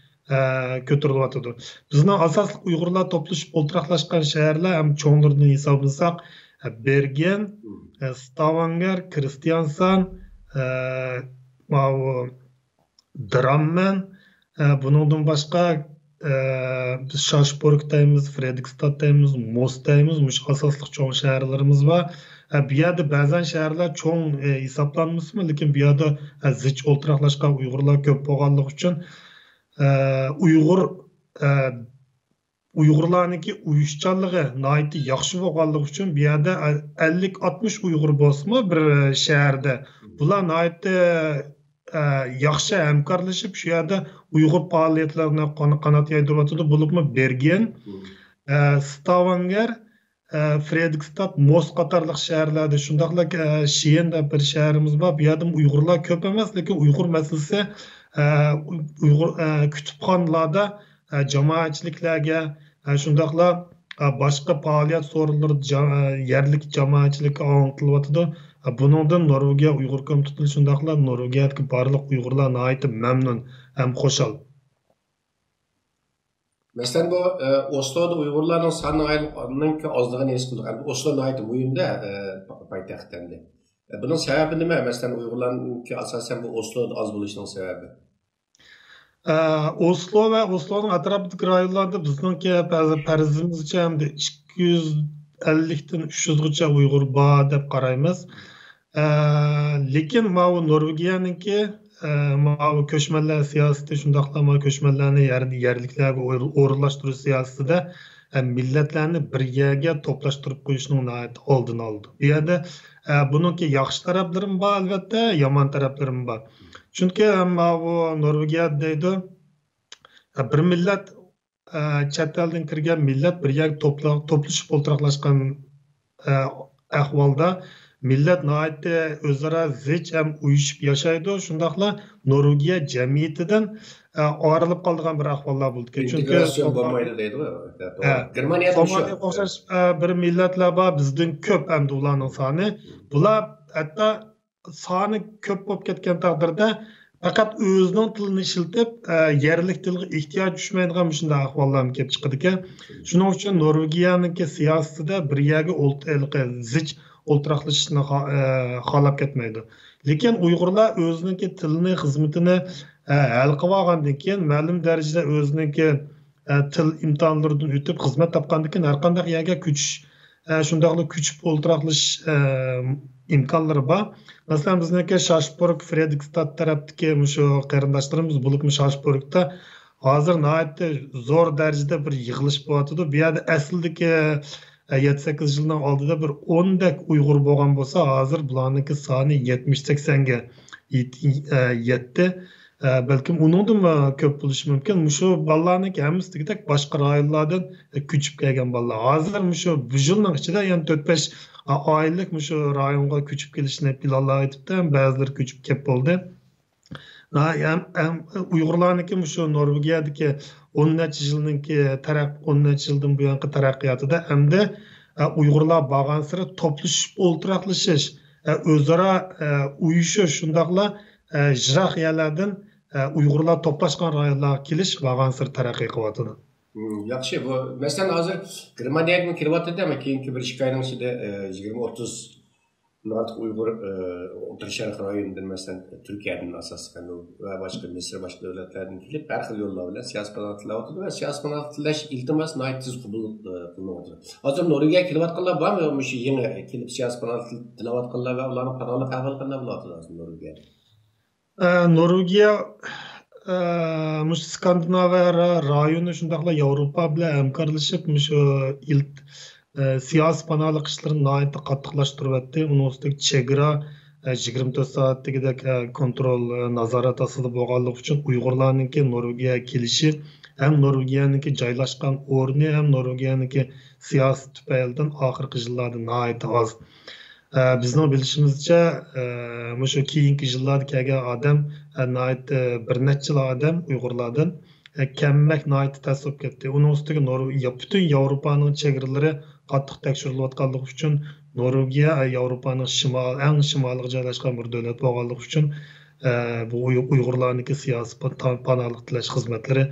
ئە، كۆتۈرۈلۈۋاتىدۇ. بىزنىڭ ئاساسلىق ئۇيغۇرلار توپلىشىپ ئولتۇراقلاشقان شەھەرلەر ھەم چوڭلىرىدىن ھېسابلىساق، ئە، بېرگېن، ئە، ستاۋانگېر، كرىستىانسان، ئە، ماۋۇ دراممەن، ئە، بۇنىڭدىن باشقا، ئە، بىز شاشبورگ دەيمىز، فرېدرىكستاد دەيمىز، موس دەيمىز، مۇشۇ ئاساسلىق چوڭ شەھەرلىرىمىز بار. ئە، بۇ يەردە بەزەن شەھەرلەر چوڭ، ئە، ھېسابلانمىسىمۇ، لېكىن بۇ يەردە، ئە، زىچ ئولتۇراقلاشقان ئۇيغۇرلار كۆپ بولغانلىقى ئۈچۈن، ئە، ئۇيغۇر، ئە، ئۇيغۇرلارنىڭكى ئۇيۇشچانلىقى ناھايىتى ياخشى بولغانلىقى ئۈچۈن، بۇ يەردە ئەللىك ئاتمىش ئۇيغۇر بولسىمۇ بىر شەھەردە، بۇلار ناھايىتى ئە، ياخشى ھەمكارلىشىپ، شۇ يەردە ئۇيغۇر پائالىيەتلىرىنى قان-، قانات يايدۇرۇۋاتىدۇ. بولۇپمۇ بېرگېن، ئە، ستاۋانگېر، ئە، فرېدرىكستاد، موس قاتارلىق شەھەرلەردە، شۇنداقلا، ئە، شىيەن دەپ بىر شەھىرىمىز بار. بۇ يەردىمۇ ئۇيغۇرلار كۆپ ئەمەس، لېكىن ئۇيغۇر مەسىلىسى، ئە، ئۇيغۇر، ئە، كۇتۇپخانىلاردا، ئە، جامائەتچىلىكلەرگە، ئە، شۇنداقلا، ئە، باشقا پائالىيەت سورۇنلىرىدا جا-، ئە، يەرلىك جامائەتچىلىككە ئاڭلىتىلىۋاتىدۇ. ئە، بۇنىڭدىن نورۋېگىيە ئۇيغۇر كومىتېتى، شۇنداقلا نورۋېگىيەدىكى بارلىق ئۇيغۇرلار ناھايىتى مەمنۇن ھەم خۇشال. مەسىلەن، بۇ، ئە، ئوسلودا ئۇيغۇرلارنىڭ سانىنىڭ ئازلىقىنى ھېس قىلدۇق. ئەمدى ئوسلو ناھايىتى مۇھىمدە، ئە، پا-، پايتەخت ئەمدى. ئە، بۇنىڭ سەۋەبى نېمە؟ مەسىلەن، ئۇيغۇرلارنىڭكى ئاساسەن بۇ ئوسلودا ئاز بولۇشىنىڭ سەۋەبى. ئە، ئوسلو ۋە ئوسلونىڭ ئەتراپىدىكى رايونلاردا بىزنىڭكى پەرز-، پەرىزىمىزچە ئەمدى ئىككى يۈز ئەللىكتىن ئۈچ يۈزغىچە ئۇيغۇر بار دەپ قارايمىز. ئە، لېكىن ماۋۇ نورۋېگىيەنىڭكى، ئە، ماۋۇ كۆچمەنلەر سىياسىتى، شۇنداقلا ماۋۇ كۆچمەنلەرنى يەر-، يەرلىكلەرگە ئور-، ئورۇنلاشتۇرۇش سىياسىتىدە، ئە، مىللەتلەرنى بىر يەرگە توپلاشتۇرۇپ قويۇشنىڭ ناھايىتى ئالدىنى ئالىدۇ. بۇ يەردە، ئە، بۇنىڭكى ياخشى تەرەپلىرىمۇ بار، ئەلۋەتتە، يامان تەرەپلىرىمۇ بار. چۈنكى ماۋۇ نورۋېگىيە دەيدۇ، ئە، بىر مىللەت، ئە، چەت ئەلدىن كىرگەن مىللەت بىر يەرگە توپلا-، توپلىشىپ ئولتۇراقلاشقان، ئە، ئەھۋالدا مىللەت ناھايىتى ئۆزئارا زىچ ھەم ئۇيۇشۇپ ياشايدۇ. شۇنداقلا نورۋېگىيە جەمئىيىتىدىن، ئە، ئايرىلىپ قالىدىغان بىر ئەھۋاللار بولىدۇ. چۈنكى ئىنتېگراتسىيە بولمايدۇ دەيدىغۇ. ئە، سومالىغا ئوخشاش، ئە، بىر مىللەتلەر بار، بىزدىن كۆپ ئەمدى ئۇلارنىڭ سانى. بۇلار ھەتتا سانى كۆپ بولۇپ كەتكەن تەقدىردە، پەقەت ئۆزىنىڭ تىلىنى ئىشلىتىپ، ئە، يەرلىك تىلغا ئېھتىياج چۈشمەيدىغان مۇشۇنداق ئەھۋاللارمۇ كېلىپ چىقىدىكەن. شۇنىڭ ئۈچۈن نورۋېگىيەنىڭكى سىياسىتىدە بىر يەرگە ئولت-، ھېلىقى زىچ ئولتۇراقلىشىشنى خا-، ئە، خالاپ كەتمەيدۇ. لېكىن ئۇيغۇرلار ئۆزىنىڭكى تىلىنى، خىزمىتىنى، ئە، ھەل قىلىۋالغاندىن كېيىن، مەلۇم دەرىجىدە ئۆزىنىڭكى، ئە، تىل ئىمتىھانلىرىدىن ئۆتۈپ، خىزمەت تاپقاندىن كېيىن، ھەر قانداق يەرگە كۆچۈش، ئە، شۇنداقلا كۆچۈپ ئولتۇراقلىشىش، ئە، ئىمكانلىرى بار. مەسىلەن، بىزنىڭكى شاشبۇرگ، فرېدرىكستاد تەرەپتىكى مۇشۇ قېرىنداشلىرىمىز، بولۇپمۇ شاشبۇرگدا ھازىر ناھايىتى زور دەرىجىدە بىر يىغىلىش بولۇۋاتىدۇ. بۇ يەردە ئەسلىدىكى، ئە، يەتتە سەككىز يىلنىڭ ئالدىدا بىر ئوندەك ئۇيغۇر بولغان بولسا، ھازىر بۇلارنىڭكى سانى يەتمىش سەكسەنگە يېت-، ئە، يەتتى. ئە، بەلكىم ئۇنىڭدىنمۇ كۆپ بولۇشى مۇمكىن. مۇشۇ بالىلارنىڭكى ھەممىسى دېگۈدەك باشقا رايونلاردىن، ئە، كۆچۈپ كەلگەن بالىلار. ھازىر مۇشۇ بۇ يىلنىڭ ئىچىدە يەنە تۆت بەش ئائىلىلىك مۇشۇ رايونغا كۆچۈپ كېلىشنى پىلانلاۋېتىپتۇ. ھەم بەزىلىرى كۆچۈپ كەپ بولدى. نا-، ھەم، ھەم ئۇيغۇرلارنىڭكى مۇشۇ نورۋېگىيەدىكى ئون نەچچە يىلنىڭكى تەرەق-، ئون نەچچە يىلدىن بۇيانقى تەرەققىياتىدا ئەمدى، ئە، ئۇيغۇرلار بارغانسېرى توپلىشىپ ئولتۇراقلىشىش، ئە، ئۆزئارا، ئە، ئۇيۇشۇش، شۇنداقلا، ئە، يىراق يەرلەردىن، ئە، ئۇيغۇرلار توپلاشقان رايونلارغا كېلىش بارغانسېرى تەرەققىي قىلىۋاتىدۇ. مم، ياخشى. بۇ، مەسىلەن، ھازىر گېرمانىيەگىمۇ كېلىۋاتىدۇ، ئەمما كېيىنكى بىر ئىككى ئاينىڭ ئىچىدە، ئە، يىگىرمە، ئوتتۇز ئارتۇق ئۇيغۇر، ئە، ئوتتۇرا شەرق رايونىدىن، مەسىلەن، تۈركىيەدىن ئاساسلىقەن ۋە باشقا مىسىر، باشقا دۆلەتلەردىن كېلىپ، ھەر خىل يوللار بىلەن سىياسىي پاناھلىق تىلەۋاتىدۇ ۋە سىياسىي پاناھلىق تىلەش ئىلتىماسى ناھايىتى تېز قوبۇل، ئە، قىلىنىۋاتىدۇ. ھازىر نورۋېگىيەگە كېلىۋاتقانلار بارمۇ؟ مۇشۇ يېڭى كېلىپ سىياسىي پاناھلىق تىلەۋاتقانلار ۋە ئۇلارنىڭ پاناھلىق ئەھۋالى قانداق بولۇۋاتىدۇ ھازىر نورۋېگىيەدە؟ ئە، نورۋېگىيە، ئە، مۇشۇ سكاندىناۋىيە را-، رايونى، شۇنداقلا ياۋروپا بىلەن ھەمكارلىشىپ، مۇشۇ ئىلت-، ئە، سىياسىي پاناھلىق ئىشلىرىنى ناھايىتى قاتتىقلاشتۇرۇۋەتتى. ئۇنىڭ ئۈستىگە چېگرا، ئە، يىگىرمە تۆت سائەت دېگۈدەك، ئە، كونترول، ئە، نازارەت ئاستىدا بولغانلىقى ئۈچۈن ئۇيغۇرلارنىڭكى نورۋېگىيەگە كېلىشى ھەم نورۋېگىيەنىڭكى جايلاشقان ئورنى ھەم نورۋېگىيەنىڭكى سىياسىي تۈپەيلىدىن ئاخىرقى يىللاردا ناھايىتى ئاز. ئە، بىزنىڭ بىلىشىمىزچە، ئە، مۇشۇ كېيىنكى يىللاردا كەلگەن ئادەم، ئە، ناھايىتى بىر نەچچىلا ئادەم ئۇيغۇرلاردىن، ئە، كەممەك ناھايىتى تەس بولۇپ كەتتى. ئۇنىڭ ئۈستىگە نور-، يا-، پۈتۈن ياۋروپانىڭ چېگرىلىرى قاتتىق تەكشۈرۈلۈۋاتقانلىقى ئۈچۈن نورۋېگىيە، ئە، ياۋروپانىڭ شىمال-، ئەڭ شىمالىغا جايلاشقان بىر دۆلەت بولغانلىقى ئۈچۈن، ئە، بۇ ئۇي-، ئۇيغۇرلارنىڭكى سىياسىي پا-، پاناھلىق تىلەش خىزمەتلىرى،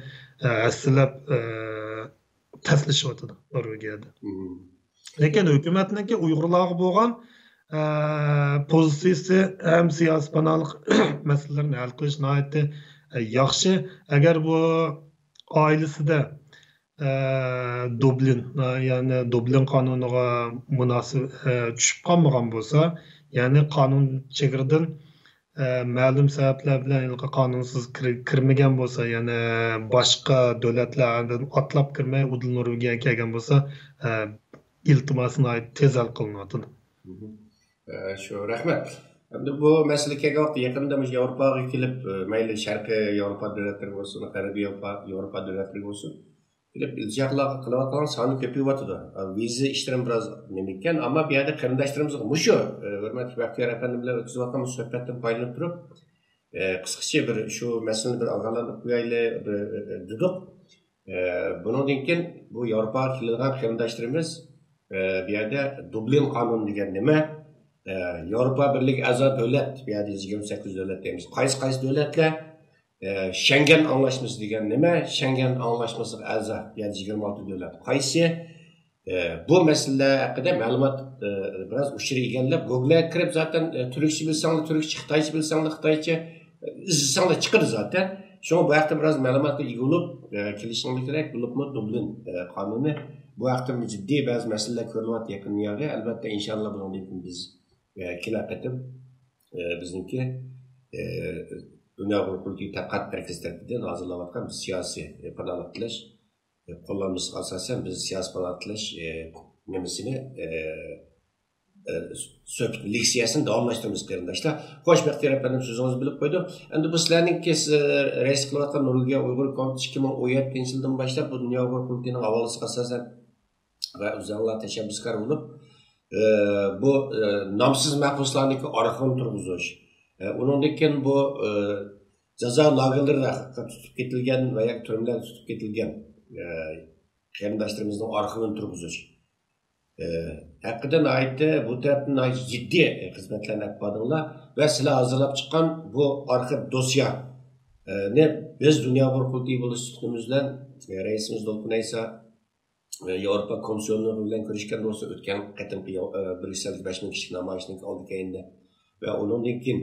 ئە، ھەسسىلەپ، ئە، تەسلىشىۋاتىدۇ نورۋېگىيەدە. لېكىن ھۆكۈمەتنىڭكى ئۇيغۇرلارغا بولغان، ئە، پوزىتسىيىسى ھەم سىياسىي پاناھلىق مەسىلىلىرىنى ھەل قىلىش ناھايىتى، ئە، ياخشى. ئەگەر بۇ ئائىلىسىدە، ئە، دۇبلىن، ئە، يەنى دۇبلىن قانۇنىغا مۇناسىپ، ئە، چۈشۈپ قالمىغان بولسا، يەنى قانۇن چېگرىدىن ئە، مەلۇم سەۋەبلەر بىلەن ھېلىقى قانۇنسىز كىر-، كىرمىگەن بولسا، يەنى باشقا دۆلەتلەردىن ئاتلاپ كىرمەي، ئۇدۇل نورۋېگىيەگە كەلگەن بولسا، ئە، ئىلتىماسى ناھايىتى تېز ھەل قىلىنىۋاتىدۇ. ئە، شۇ، رەھمەت. ئەمدى بۇ مەسىلە كەلگەن ۋاقىتتا يېقىندا مۇشۇ ياۋروپاغا كېلىپ، مەيلى شەرقىي ياۋروپا دۆلەتلىرى بولسۇن، غەربىي ياۋروپا، ياۋروپا دۆلەتلىرى بولسۇن، كېلىپ ئىلتىجاكارلارغا قىلىۋاتقان سانى كۆپىيىۋاتىدۇ. ۋىزا ئىشلىرىمۇ بىراز نېمە ئىكەن، ئەمما بۇ يەردە قېرىنداشلىرىمىزغا مۇشۇ، ھۆرمەتلىك بەختىيار ئەپەندىم بىلەن ئۆتكۈزۈۋاتقان بۇ سۆھبەتتىن پايدىلىنىپ تۇرۇپ، قىسقىچە بىر شۇ مەسىلىنى بىر ئاگاھلاندۇرۇپ قويايلى، بىر، دېدۇق. ئە، بۇنىڭدىن كېيىن بۇ ياۋروپاغا كېلىدىغان قېرىنداشلىرىمىز، ئە، بۇ يەردە دۇبلىن قانۇنى دېگەن نېمە؟ ئە، ياۋروپا بىرلىكى ئەزا دۆلەت، بۇ يەردە يۈز يىگىرمە سەككىز دۆلەت دەيمىز. قايسى، قايسى دۆلەتلەر؟ ئە، شەنگەن ئاڭلاشمىسى دېگەن نېمە؟ شەنگەن ئاڭلاشمىسىغا ئەزا، بۇ يەردە يىگىرمە ئالتە دۆلەت. قايسى؟ ئە، بۇ مەسىلىلەر ھەققىدە مەلۇمات، ئە، بىراز ئۇچۇر ئىگىلەپ، گوگلغا كىرىپ زاتەن، ئە، تۈركچە بىلسەڭلار تۈركچە، خىتايچە بىلسەڭلار خىتايچە، ئە، ئىزدىسەڭلار چىقىدۇ زاتەن. شۇڭا بۇ ھەقتە بىراز مەلۇماتقا ئىگە بولۇپ، ئە، كېلىشىڭلار كېرەك. بولۇپمۇ دۇبلىن، ئە، قانۇنى بۇ ھەقتە جىددىي بەزى مەسىلىلەر كۆرۈلۈۋاتىدۇ يېقىن دۇنياغا. ئەلۋەتتە، ئىنشاللا بۇنىڭدىن كېيىن بىز، ئە، كېلەر قېتىم، ئە، بىزنىڭكى، ئە، دۇنيا ئۇيغۇر قۇرۇلتىيى تەتقىقات مەركىزى تەرىپىدىن ھازىرلاۋاتقان بىر سىياسىي، ئە، پاناھلىق تىلەش، ئە، قوللانمىسىغا ئاساسەن بىز سىياسىي پاناھلىق تىلەش، ئە، نېمىسىنى، ئە، ئە، سۆھبىتىنى، لېكسىيەسىنى داۋاملاشتۇرىمىز، قېرىنداشلار. خوش، بەختىيار ئەپەندىم، سۆزىڭىزنى بۆلۈپ قويدۇم. ئەمدى بۇ سىلەرنىڭكى، سىز، ئە، رەئىسلىك قىلىۋاتقان نورۋېگىيە ئۇيغۇر كومىتېتى ئىككى مىڭ ئون يەتتىنچى يىلدىن باشلاپ بۇ دۇنيا ئۇيغۇر قۇرۇلتىيىنىڭ ھاۋالىسىغا ئاساسەن ۋە ئۆزۈڭلار تەشەببۇسكار بولۇپ، ئە، بۇ، ئە، نامسىز مەھبۇسلارنىڭكى ئارخىۋىنى تۇرغۇزۇش، ئە، ئۇنىڭدىن كېيىن بۇ، ئە، جازا لاگېرلىرىدا تۇتۇپ كېتىلگەن ۋە ياكى تۈرمىلەردە تۇتۇپ كېتىلگەن، ئە، قېرىنداشلىرىمىزنىڭ ئارخىۋىنى تۇرغۇزۇش، ئە، ھەققىدە ناھايىتى، بۇ تەرەپتىن ناھايىتى جىددىي خىزمەتلەرنى ئېلىپ باردىڭلار ۋە سىلەر ھازىرلاپ چىققان بۇ ئارخىپ دوسيە، ئە، نى بىز دۇنيا ئۇيغۇر قۇرۇلتىيى بولۇش سۈپىتىمىز بىلەن، ئە، رەئىسىمىز دولقۇن ئەيسا، ئە، ياۋروپا كومىسسىيونى بىلەن كۆرۈشكەندە بولسا ئۆتكەن قېتىمقى ياۋ-، ئە، بريۇسسېلدىكى بەش مىڭ كىشىلىك نامايىشنىڭ ئالدى كەينىدە ۋە ئۇنىڭدىن كېيىن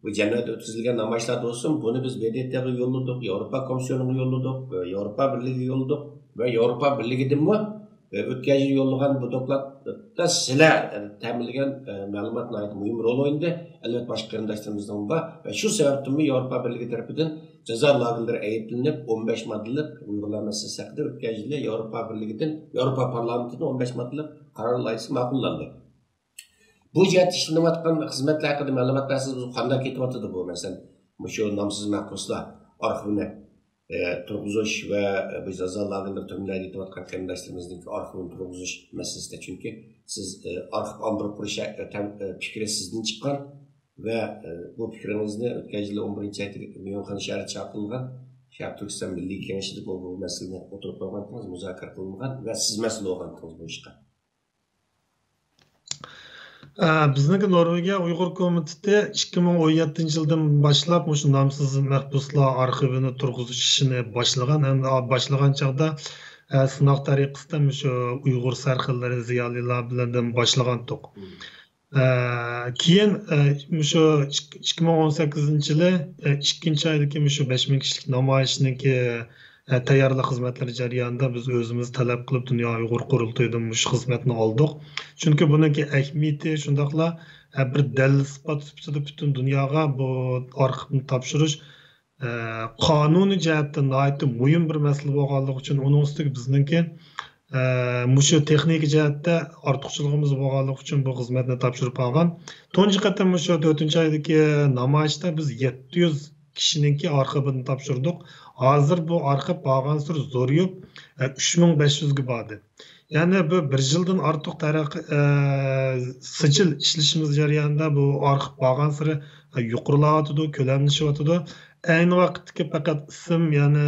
بۇ جەنۇبتا ئۆتكۈزۈلگەن نامايىشلاردا بولسۇن، بۇنى بىز ب د ت غا يوللىدۇق، ياۋروپا كومىسسىيونىغا يوللىدۇق، ۋە ياۋروپا بىرلىكىگە يوللىدۇق ۋە ياۋروپا بىرلىكىدىنمۇ، ئە، ئۆتكەن يىل يوللىغان بۇ دوكلاتتا سىلەر، ئە، تەمىنلىگەن، ئە، مەلۇمات ناھايىتى مۇھىم رول ئوينىدى. ئەلۋەتتە، باشقا قېرىنداشلىرىمىزنىڭ بار ۋە شۇ سەۋەبتىنمۇ ياۋروپا بىرلىكى تەرىپىدىن جازا لاگېرلىرى ئەيىبلىنىپ، ئون بەش ماددىلىق ئۇيغۇرلار مەسىلىسى ھەققىدە ئۆتكەن يىلى ياۋروپا بىرلىكىدىن، ياۋروپا پارلامېنتىدىن ئون بەش ماددىلىق قارار لايىھىسى ماقۇللاندى. بۇ جەھەتتە ئىشلىنىۋاتقان خىزمەتلەر ھەققىدە مەلۇمات بەرسىڭىز، بۇ قانداق كېتىۋاتىدۇ بۇ، مەسىلەن، مۇشۇ نامسىز مەھبۇسلار ئارخىۋىنى، ئە، تۇرغۇزۇش ۋە بۇ جازا لاگېرلىرى، تۈرمىلەردە يېتىۋاتقان قېرىنداشلىرىمىزنىڭ ئارخىۋىنى تۇرغۇزۇش مەسىلىسىدە. چۈنكى سىز، ئە، ئارخىپ ئامبىرى قۇرۇش، ئە، تەم-، ئە، پىكرى سىزدىن چىققان ۋە، ئە، بۇ پىكرىڭىزنى ئۆتكەن يىلى ئون بىرىنچى ئايدا ميۇنخېن شەھىرىدە چاقىرىلغان شەرقىي تۈركىستان مىللىي كېڭىشىدە بۇ، بۇ مەسىلىنى ئوتتۇرىغا قويغانتىڭىز، مۇزاكىرە قىلىنغان ۋە سىز مەسئۇل بولغانتىڭىز بۇ ئىشقا. ئە، بىزنىڭكى نورۋېگىيە ئۇيغۇر كومىتېتى ئىككى مىڭ ئون يەتتىنچى يىلدىن باشلاپ مۇشۇ نامسىز مەھبۇسلار ئارخىۋىنى تۇرغۇزۇش ئىشىنى باشلىغان. ھەم باشلىغان چاغدا، ئە، سىناق تەرىقىسىدە مۇشۇ ئۇيغۇر سەرخىللىرى، زىيالىيلار بىلەن باشلىغانتۇق. ئە، كېيىن، ئە، مۇشۇ ئىك-، ئىككى مىڭ ئون سەككىزىنچى يىلى، ئە، ئىككىنچى ئايدىكى مۇشۇ بەش مىڭ كىشىلىك نامايىشنىڭكى، ئە، تەييارلىق خىزمەتلىرى جەريانىدا بىز ئۆزىمىز تەلەپ قىلىپ دۇنيا ئۇيغۇر قۇرۇلتىيىدىن مۇشۇ خىزمەتنى ئالدۇق. چۈنكى بۇنىڭكى ئەھمىيىتى شۇنداقلا، ئە، بىر دەلىل ئىسپات سۈپىتىدە پۈتۈن دۇنياغا بۇ ئارخىپنى تاپشۇرۇش، ئە، قانۇنىي جەھەتتىن ناھايىتى مۇھىم بىر مەسىلە بولغانلىقى ئۈچۈن، ئۇنىڭ ئۈستىگە بىزنىڭكى، ئە، مۇشۇ تېخنىكا جەھەتتە ئارتۇقچىلىقىمىز بولغانلىقى ئۈچۈن بۇ خىزمەتنى تاپشۇرۇپ قالغان. تۇنجى قېتىم مۇشۇ تۆتىنچى ئايدىكى نامايىشتا بىز يەتتە يۈز كىشىنىڭكى ئارخىپىنى تاپشۇردۇق. ھازىر بۇ ئارخىپ بارغانسېرى زورىيىپ، ئە، ئۈچ مىڭ بەش يۈزگە باردى. يەنى بۇ بىر يىلدىن ئارتۇق تەرەققىي، ئە، سىجىل ئىشلىشىمىز جەريانىدا بۇ ئارخىپ بارغانسېرى، ئە، يۇقىرىلاۋاتىدۇ، كۆلەملىشىۋاتىدۇ. ئەينى ۋاقىتتىكى پەقەت ئىسىم، يەنى،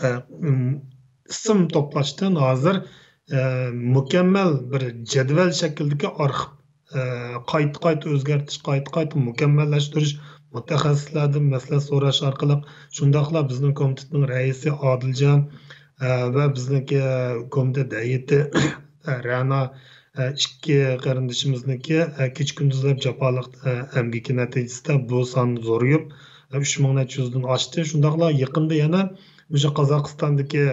ئە، ئىم، ئىسىم توپلاشتىن ھازىر، ئە، مۇكەممەل بىر جەدۋەل شەكلىدىكى ئارخىپ، ئە، قايتا-قايتا ئۆزگەرتىش، قايتا-قايتا مۇكەممەللەشتۈرۈش، مۇتەخەسسىسلەردىن مەسلىھەت سوراش ئارقىلىق، شۇنداقلا بىزنىڭ كومىتېتنىڭ رەئىسى ئادىلجان، ئە، ۋە بىزنىڭكى كومىتېت ھەيئىتى، ئە، رەنا، ئىككى قېرىندىشىمىزنىڭكى، ئە، كېچە-كۈندۈزلەپ جاپالىق، ئە، ئەمگىكى نەتىجىسىدە بۇ سان زورىيىپ، ئە، ئۈچ مىڭ نەچچە يۈزدىن ئاشتى. شۇنداقلا يېقىندا يەنە مۇشۇ قازاقىستاندىكى،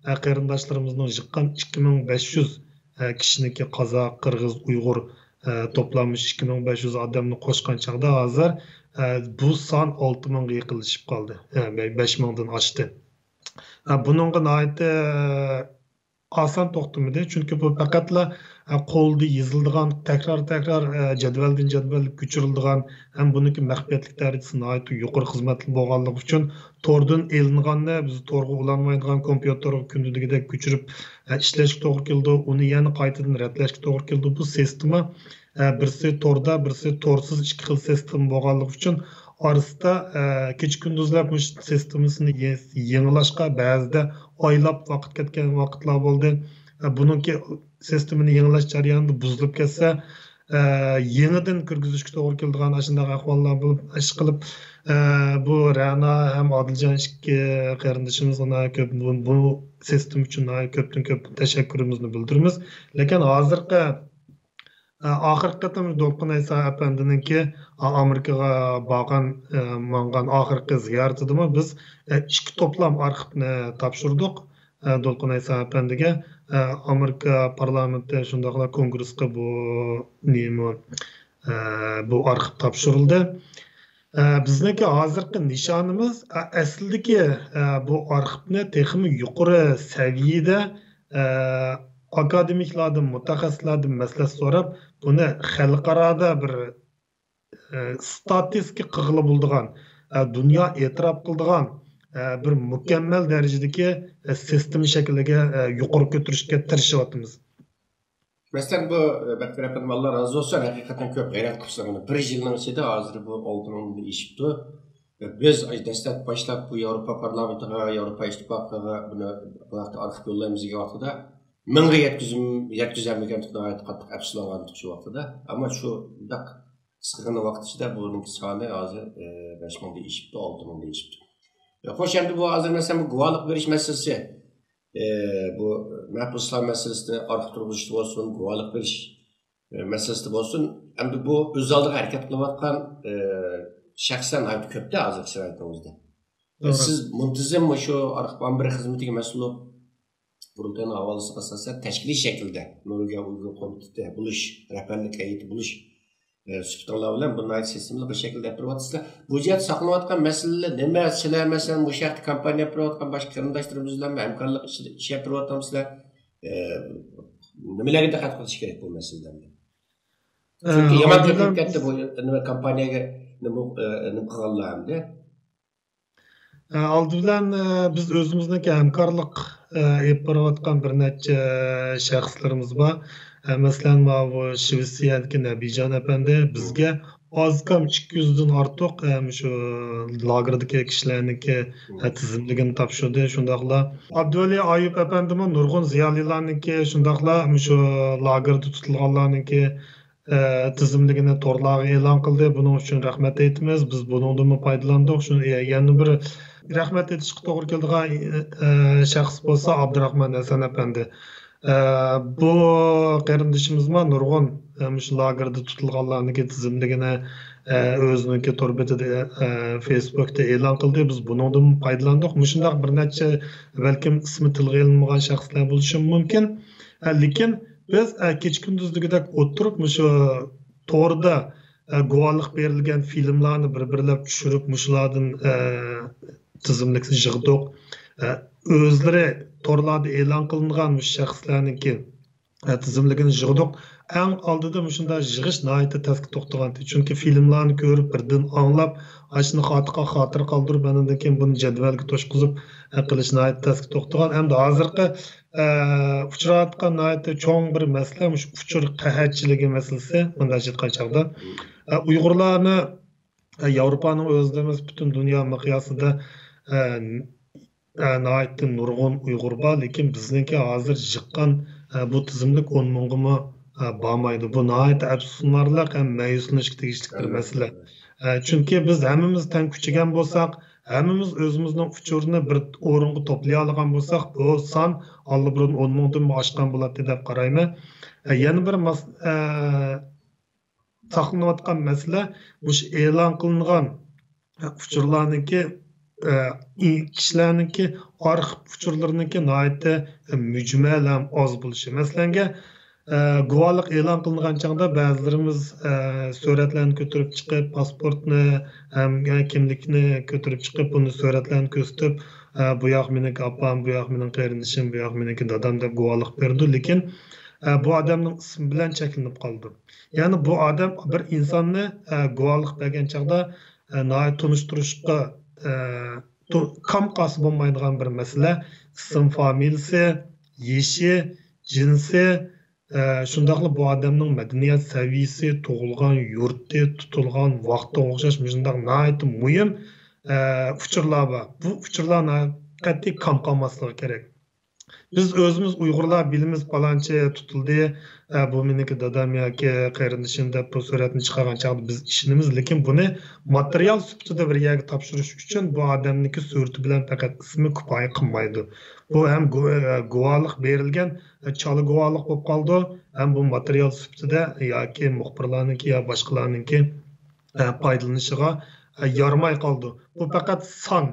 ئە، قېرىنداشلىرىمىزنىڭ يىغقان ئىككى مىڭ بەش يۈز، ئە، كىشىنىڭكى قازاق، قىرغىز، ئۇيغۇر، ئە، توپلام مۇشۇ ئىككى مىڭ بەش يۈز ئادەمنى قوشقان چاغدا ھازىر، ئە، بۇ سان ئالتە مىڭغا يېقىنلىشىپ قالدى. ئە، بە-، بەش مىڭدىن ئاشتى. ئە، بۇنىڭغا ناھايىتى، ئە، ئاسان توختىمىدى. چۈنكى بۇ پەقەتلا، ئە، قولدا يېزىلىدىغان، تەكرار-تەكرار، ئە، جەدۋەلدىن جەدۋەلگە كۆچۈرۈلىدىغان ھەم بۇنىڭكى مەخپىيەتلىك دەرىجىسى ناھايىتى يۇقىرى خىزمەتلىك بولغانلىقى ئۈچۈن توردىن ئېلىنغاننى بىز تورغا ئۇلانمايدىغان كومپيۇتېرغا كۈندە دېگۈدەك كۆچۈرۈپ، ئە، ئىشلەشكە توغرا كېلىدۇ. ئۇنى يەنە قايتىدىن رەتلەشكە توغرا كېلىدۇ. بۇ سىستېما، ئە، بىرسى توردا، بىرسى تورسىز ئىككى خىل سىستېما بولغانلىقى ئۈچۈن ئارىسىدا، ئە، كېچە-كۈندۈزلەپ مۇشۇ سىستېمىسىنى يې-، يېڭىلاشقا بەزىدە ئايلاپ ۋاقىت كەتكەن ۋاقىتلار بولدى. ئە، بۇنىڭكى سىستېمىنى يېڭىلاش جەريانىدا بۇزۇلۇپ كەتسە، ئە، يېڭىدىن كىرگۈزۈشكە توغرا كېلىدىغان ئاشۇنداق ئەھۋاللار بولۇپ، ئىشقىلىپ، ئە، بۇ رەنا ھەم ئادىلجان ئىككى قېرىندىشىمىزغا ناھايىتى كۆپ بۇ، بۇ سىستېما ئۈچۈن ناھايىتى كۆپتىن كۆپ تەشەككۈرىمىزنى بىلدۈرىمىز. لېكىن ھازىرقى، ئە، ئاخىرقى قېتىم دولقۇن ئەيسا ئەپەندىنىڭكى، ئا-، ئامېرىكىغا بارغان، ئە، ماڭغان ئاخىرقى زىيارىتىدىمۇ بىز، ئە، ئىككى توپلام ئارخىپنى تاپشۇردۇق. ئە، دولقۇن ئەيسا ئەپەندىگە، ئە، ئامېرىكا پارلامېنتى شۇنداقلا كونگرېسقا بۇ نېمە، ئە، بۇ ئارخىپ تاپشۇرۇلدى. ئە، بىزنىڭكى ھازىرقى نىشانىمىز، ئە، ئەسلىدىكى، ئە، بۇ ئارخىپنى تېخىمۇ يۇقىرى سەۋىيەدە، ئە، ئاكادېمىكلاردىن، مۇتەخەسسىسلەردىن مەسلىھەت سوراپ، بۇنى خەلقئارادا بىر ئە، ستاتىستىكا قىلغىلى بولىدىغان، ئە، دۇنيا ئېتىراپ قىلىدىغان، ئە، بىر مۇكەممەل دەرىجىدىكى، ئە، سىستېما شەكلىگە، ئە، يۇقىرى كۆتۈرۈشكە تىرىشىۋاتىمىز. مەسىلەن، بۇ، ئە، بەختىيار ئەپەندىم، ئاللا رازى بولسۇن، ھەقىقەتەن كۆپ غەيرەت قىلىپسىلەر. مانا بىر يىلنىڭ ئىچىدە ھازىر بۇ ئالتە مىڭدىن ئېشىپتۇ. بىز دەسلەپ باشلاپ بۇ ياۋروپا پارلامېنتىغا، ياۋروپا ئىتتىپاقىغا بۇنى، بۇ ھەقتە ئارخىپ يوللايمىز دېگەن ۋاقتىدا، مىڭغا يەتكۈزۈم-، يەتكۈزەلمىگەندۇق، ناھايىتى قاتتىق ئەپسۇسلانغانىدۇق شۇ ۋاقتىدا. ئەمما شۇنداق قىسقىغىنە ۋاقىت ئىچىدە بۇنىڭكى سانى ھازىر، ئە، بەش مىڭدىن ئېشىپتۇ، ئالتە مىڭدىن ئېشىپتۇ. ئە، خوش، ئەمدى بۇ ھازىر مەسىلەن بۇ گۇۋاھلىق بېرىش مەسىلىسى، ئە، بۇ مەھبۇسلار مەسىلىسىنى ئارخىپ تۇرغۇزۇشتا بولسۇن، گۇۋاھلىق بېرىش، ئە، مەسىلىسىدە بولسۇن، ئەمدى بۇ ئۆز ئالدىغا ھەرىكەت قىلىۋاتقان، ئە، شەخسلەر ناھايىتى كۆپتە ھازىرقى شارائىتنىڭ ئۆزىدە. توغرا. سىز مۇنتىزىم مۇشۇ ئارخىپ ئامبىرى خىزمىتىگە مەسئۇل بولۇپ، قۇرۇلتاينىڭ ھاۋالىسىغا ئاساسەن تەشكىلىي شەكىلدە نورۋېگىيە ئۇيغۇر كومىتېتى بولۇش، رەھبەرلىك ھەيئىتى بولۇش، ئە، سۈپىتىڭلار بىلەن بۇ ناھايىتى سىستېمىلىق بىر شەكىلدە ئېلىپ بېرىۋاتىسىلەر. بۇ جەھەتتە ساقلىنىۋاتقان مەسىلىلەر نېمە؟ سىلەر، مەسىلەن، مۇشۇ ھەقتە كامپانىيە ئېلىپ بېرىۋاتقان باشقا قېرىنداشلىرىمىز بىلەنمۇ ھەمكارلىق ئىش، ئىش ئېلىپ بېرىۋاتامسىلەر؟ ئە، نېمىلەرگە دىققەت قىلىش كېرەك بۇ مەسىلىلەردە؟ ئە، چۈنكى يامان ئالدى بىلەن كۆپىيىپ كەتتى بۇ نېمە، كامپانىيەگە نېمە، ئە، نېمە قىلغانلار ئەمدى. ئە، ئالدى بىلەن، ئە، بىز ئۆزىمىزنىڭكى ھەمكارلىق، ئە، ئېلىپ بېرىۋاتقان بىر نەچچە شەخسلىرىمىز بار. ئە، مەسىلەن، ماۋۇ شىۋېتسىيەدىكى نەبىجان ئەپەندى بىزگە ئاز كام ئىككى يۈزدىن ئارتۇق، ئە، مۇشۇ لاگېردىكى كىشىلەرنىڭكى، ئە، تىزىملىكىنى تاپشۇردى. شۇنداقلا ئابدۇۋەلى ئايۇپ ئەپەندىمۇ نۇرغۇن زىيالىيلارنىڭكى، شۇنداقلا مۇشۇ لاگېردا تۇتۇلغانلارنىڭكى، ئە، تىزىملىكىنى تورلارغا ئېلان قىلدى. بۇنىڭ ئۈچۈن رەھمەت ئېيتىمىز. بىز بۇنىڭدىنمۇ پايدىلاندۇق. شۇ، يە-، يەنە بىر رەھمەت ئېيتىشقا توغرا كېلىدىغان، ئە، شەخس بولسا ئابدۇراخمان ھەسەن ئەپەندى. ئە، بۇ قېرىندىشىمىزمۇ نۇرغۇن، ئە، مۇشۇ لاگېردا تۇتۇلغانلارنىڭكى تىزىملىكىنى، ئە، ئۆزىنىڭكى تور بېتىدە، ئە، فېيسبۇكتا ئېلان قىلدى. بىز بۇنىڭدىنمۇ پايدىلاندۇق. مۇشۇنداق بىر نەچچە بەلكىم ئىسمى تىلغا ئېلىنمىغان شەخسلەر بولۇشى مۇمكىن. ئە، لېكىن بىز، ئە، كېچە-كۈندۈز دېگۈدەك ئولتۇرۇپ، مۇشۇ توردا، ئە، گۇۋاھلىق بېرىلگەن فىلىملارنى بىر-بىرلەپ چۈشۈرۈپ، مۇشۇلاردىن، ئە، تىزىملىكنى يىغدۇق. ئە، ئۆزلىرى تورلاردا ئېلان قىلىنغان مۇشۇ شەخسلەرنىڭكى، ئە، تىزىملىكىنى يىغدۇق. ئەڭ ئالدىدا مۇشۇنداق يىغىش ناھايىتى تەسكە توختىغانىدى. چۈنكى فىلىملارنى كۆرۈپ، بىردىن ئاڭلاپ، ئاشۇنى خاتىرە، خاتىرە قالدۇرۇپ، ئاندىن كېيىن بۇنى جەدۋەلگە توشقۇزۇپ، ئە، قىلىش ناھايىتى تەسكە توختىغان. ئەمدى ھازىرقى ئە، ئۇچراۋاتقان ناھايىتى چوڭ بىر مەسىلە، مۇشۇ ئۇچۇر قەھەتچىلىكى مەسىلىسى، مۇنداق ئېيتقان چاغدا. ئە، ئۇيغۇرلارنى، ئە، ياۋروپانىڭ ئۆزىدە ئەمەس، پۈتۈن دۇنيا مىقياسىدا، ئە، ئە، ناھايىتى نۇرغۇن ئۇيغۇر بار، لېكىن بىزنىڭكى ھازىر يىغقان، ئە، بۇ تىزىملىك ئون مىڭغىمۇ، ئە، بارمايدۇ. بۇ ناھايىتى ئەپسۇسلىنارلىق ھەم مەيۈسلىنىشكە تېگىشلىك بىر مەسىلە. ئە، چۈنكى بىز ھەممىمىز تەڭ كۈچىگەن بولساق، ھەممىمىز ئۆزىمىزنىڭ ئۇچۇرىنى بىر ئورۇنغا توپلىيالىغان بولساق، بۇ سان ئاللىبۇرۇن ئون مىڭدىنمۇ ئاشقان بولاتتى دەپ قارايمەن. ئە، يەنە بىر مەس-، ئە، ساقلىنىۋاتقان مەسىلە مۇشۇ ئېلان قىلىنغان، ئە، ئۇچۇرلارنىڭكى، ئە، ئى-، كىشىلەرنىڭكى ئارخىپ ئۇچۇرلىرىنىڭكى ناھايىتى، ئە، مۈجمەل ھەم ئاز بولۇشى. مەسىلەنگە، ئە، گۇۋاھلىق ئېلان قىلىنغان چاغدا بەزىلىرىمىز، ئە، سۈرەتلەرنى كۆتۈرۈپ چىقىپ، پاسپورتنى ھەم، ئە، كىملىكنى كۆتۈرۈپ چىقىپ، بۇنى سۈرەتلەرنى كۆرسىتىپ، ئە، «بۇ ياق مېنىڭكى ئاپام، بۇ ياق مېنىڭ قېرىندىشىم، بۇ ياق مېنىڭكى دادام» دەپ گۇۋاھلىق بېرىدۇ. لېكىن، ئە، بۇ ئادەمنىڭ ئىسمى بىلەن چەكلىنىپ قالىدۇ. يەنى بۇ ئادەم بىر ئىنساننى، ئە، گۇۋاھلىق بەرگەن چاغدا، ئە، ناھايىتى تونۇشتۇرۇشقا، ئە، تو-، كام قالسا بولمايدىغان بىر مەسىلە، ئىسىم فامىلىسى، يېشى، جىنسى، ئە، شۇنداقلا بۇ ئادەمنىڭ مەدەنىيەت سەۋىيىسى، تۇغۇلغان يۇرتى، تۇتۇلغان ۋاقتىغا ئوخشاش مۇشۇنداق ناھايىتى مۇھىم، ئە، ئۇچۇرلار بار. بۇ ئۇچۇرلار ناھايىتى قەتئىي كام قالماسلىقى كېرەك. بىز ئۆزىمىز ئۇيغۇرلار بىلىمىز، پالانچى تۇتۇلدى، ئە، بۇ مېنىڭكى دادام ياكى قېرىندىشىم دەپ بۇ سۈرەتنى چىقارغان چاغدا بىز ئىشىنىمىز. لېكىن بۇنى ماتېرىيال سۈپىتىدە بىر يەرگە تاپشۇرۇش ئۈچۈن بۇ ئادەمنىڭكى سۈرىتى بىلەن پەقەت ئىسمى كۇپايە قىلمايدۇ. بۇ ھەم گۇ-، ئە، گۇۋاھلىق بېرىلگەن، ئە، چالا گۇۋاھلىق بولۇپ قالىدۇ، ھەم بۇ ماتېرىيال سۈپىتىدە ياكى مۇخبىرلارنىڭكى يا باشقىلارنىڭكى، ئە، پايدىلىنىشىغا، ئە، يارىماي قالىدۇ. بۇ پەقەت سان.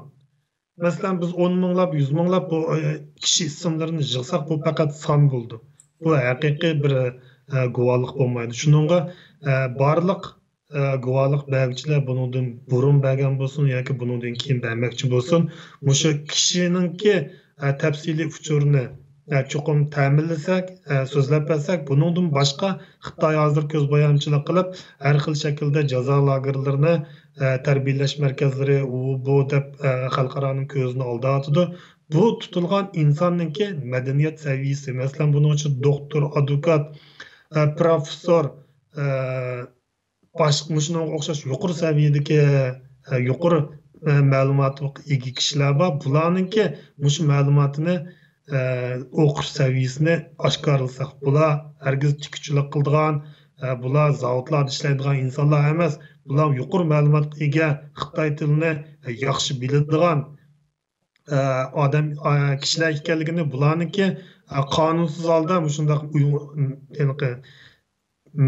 مەسىلەن، بىز ئون مىڭلاپ، يۈز مىڭلاپ بۇ، ئە، كىشى ئىسىملىرىنى يىغساق، بۇ پەقەت سان بولىدۇ. بۇ ھەقىقىي بىر، ئە، گۇۋاھلىق بولمايدۇ. شۇنىڭغا، ئە، بارلىق، ئە، گۇۋاھلىق بەرگۈچىلەر بۇنىڭدىن بۇرۇن بەرگەن بولسۇن ياكى بۇنىڭدىن كېيىن بەرمەكچى بولسۇن، مۇشۇ كىشىنىڭكى، ئە، تەپسىلىي ئۇچۇرىنى، ئە، چوقۇم تەمىنلىسەك، ئە، سۆزلەپ بەرسەك، بۇنىڭدىن باشقا خىتاي ھازىر كۆز بويامچىلىق قىلىپ، ھەر خىل شەكىلدە جازا لاگېرلىرىنى، ئە، تەربىيەلەش مەركەزلىرى، ئۇ، بۇ دەپ، ئە، خەلقئارانىڭ كۆزىنى ئالداۋاتىدۇ. بۇ تۇتۇلغان ئىنساننىڭكى مەدەنىيەت سەۋىيىسى، مەسىلەن، بۇنىڭ ئىچىدە دوختۇر، ئادۋوكات، ئە، پروفېسسور، ئە، باشقا مۇشۇنىڭغا ئوخشاش يۇقىرى سەۋىيەدىكى، ئە، يۇقىرى، ئە، مەلۇماتقا ئىگە كىشىلەر بار. بۇلارنىڭكى مۇشۇ مەلۇماتىنى، ئە، ئوقۇش سەۋىيەسىنى ئاشكارىلىساق، بۇلار ھەرگىز تىككۈچىلىك قىلىدىغان، ئە، بۇلار زاۋۇتلاردا ئىشلەيدىغان ئىنسانلار ئەمەس. بۇلار يۇقىرى مەلۇماتقا ئىگە، خىتاي تىلىنى، ئە، ياخشى بىلىدىغان، ئە، ئادەم، ئە، كىشىلەر ئىكەنلىكىنى، بۇلارنىڭكى، ئە، قانۇنسىز ھالدا مۇشۇنداق ئۇيغۇر، ھېلىقى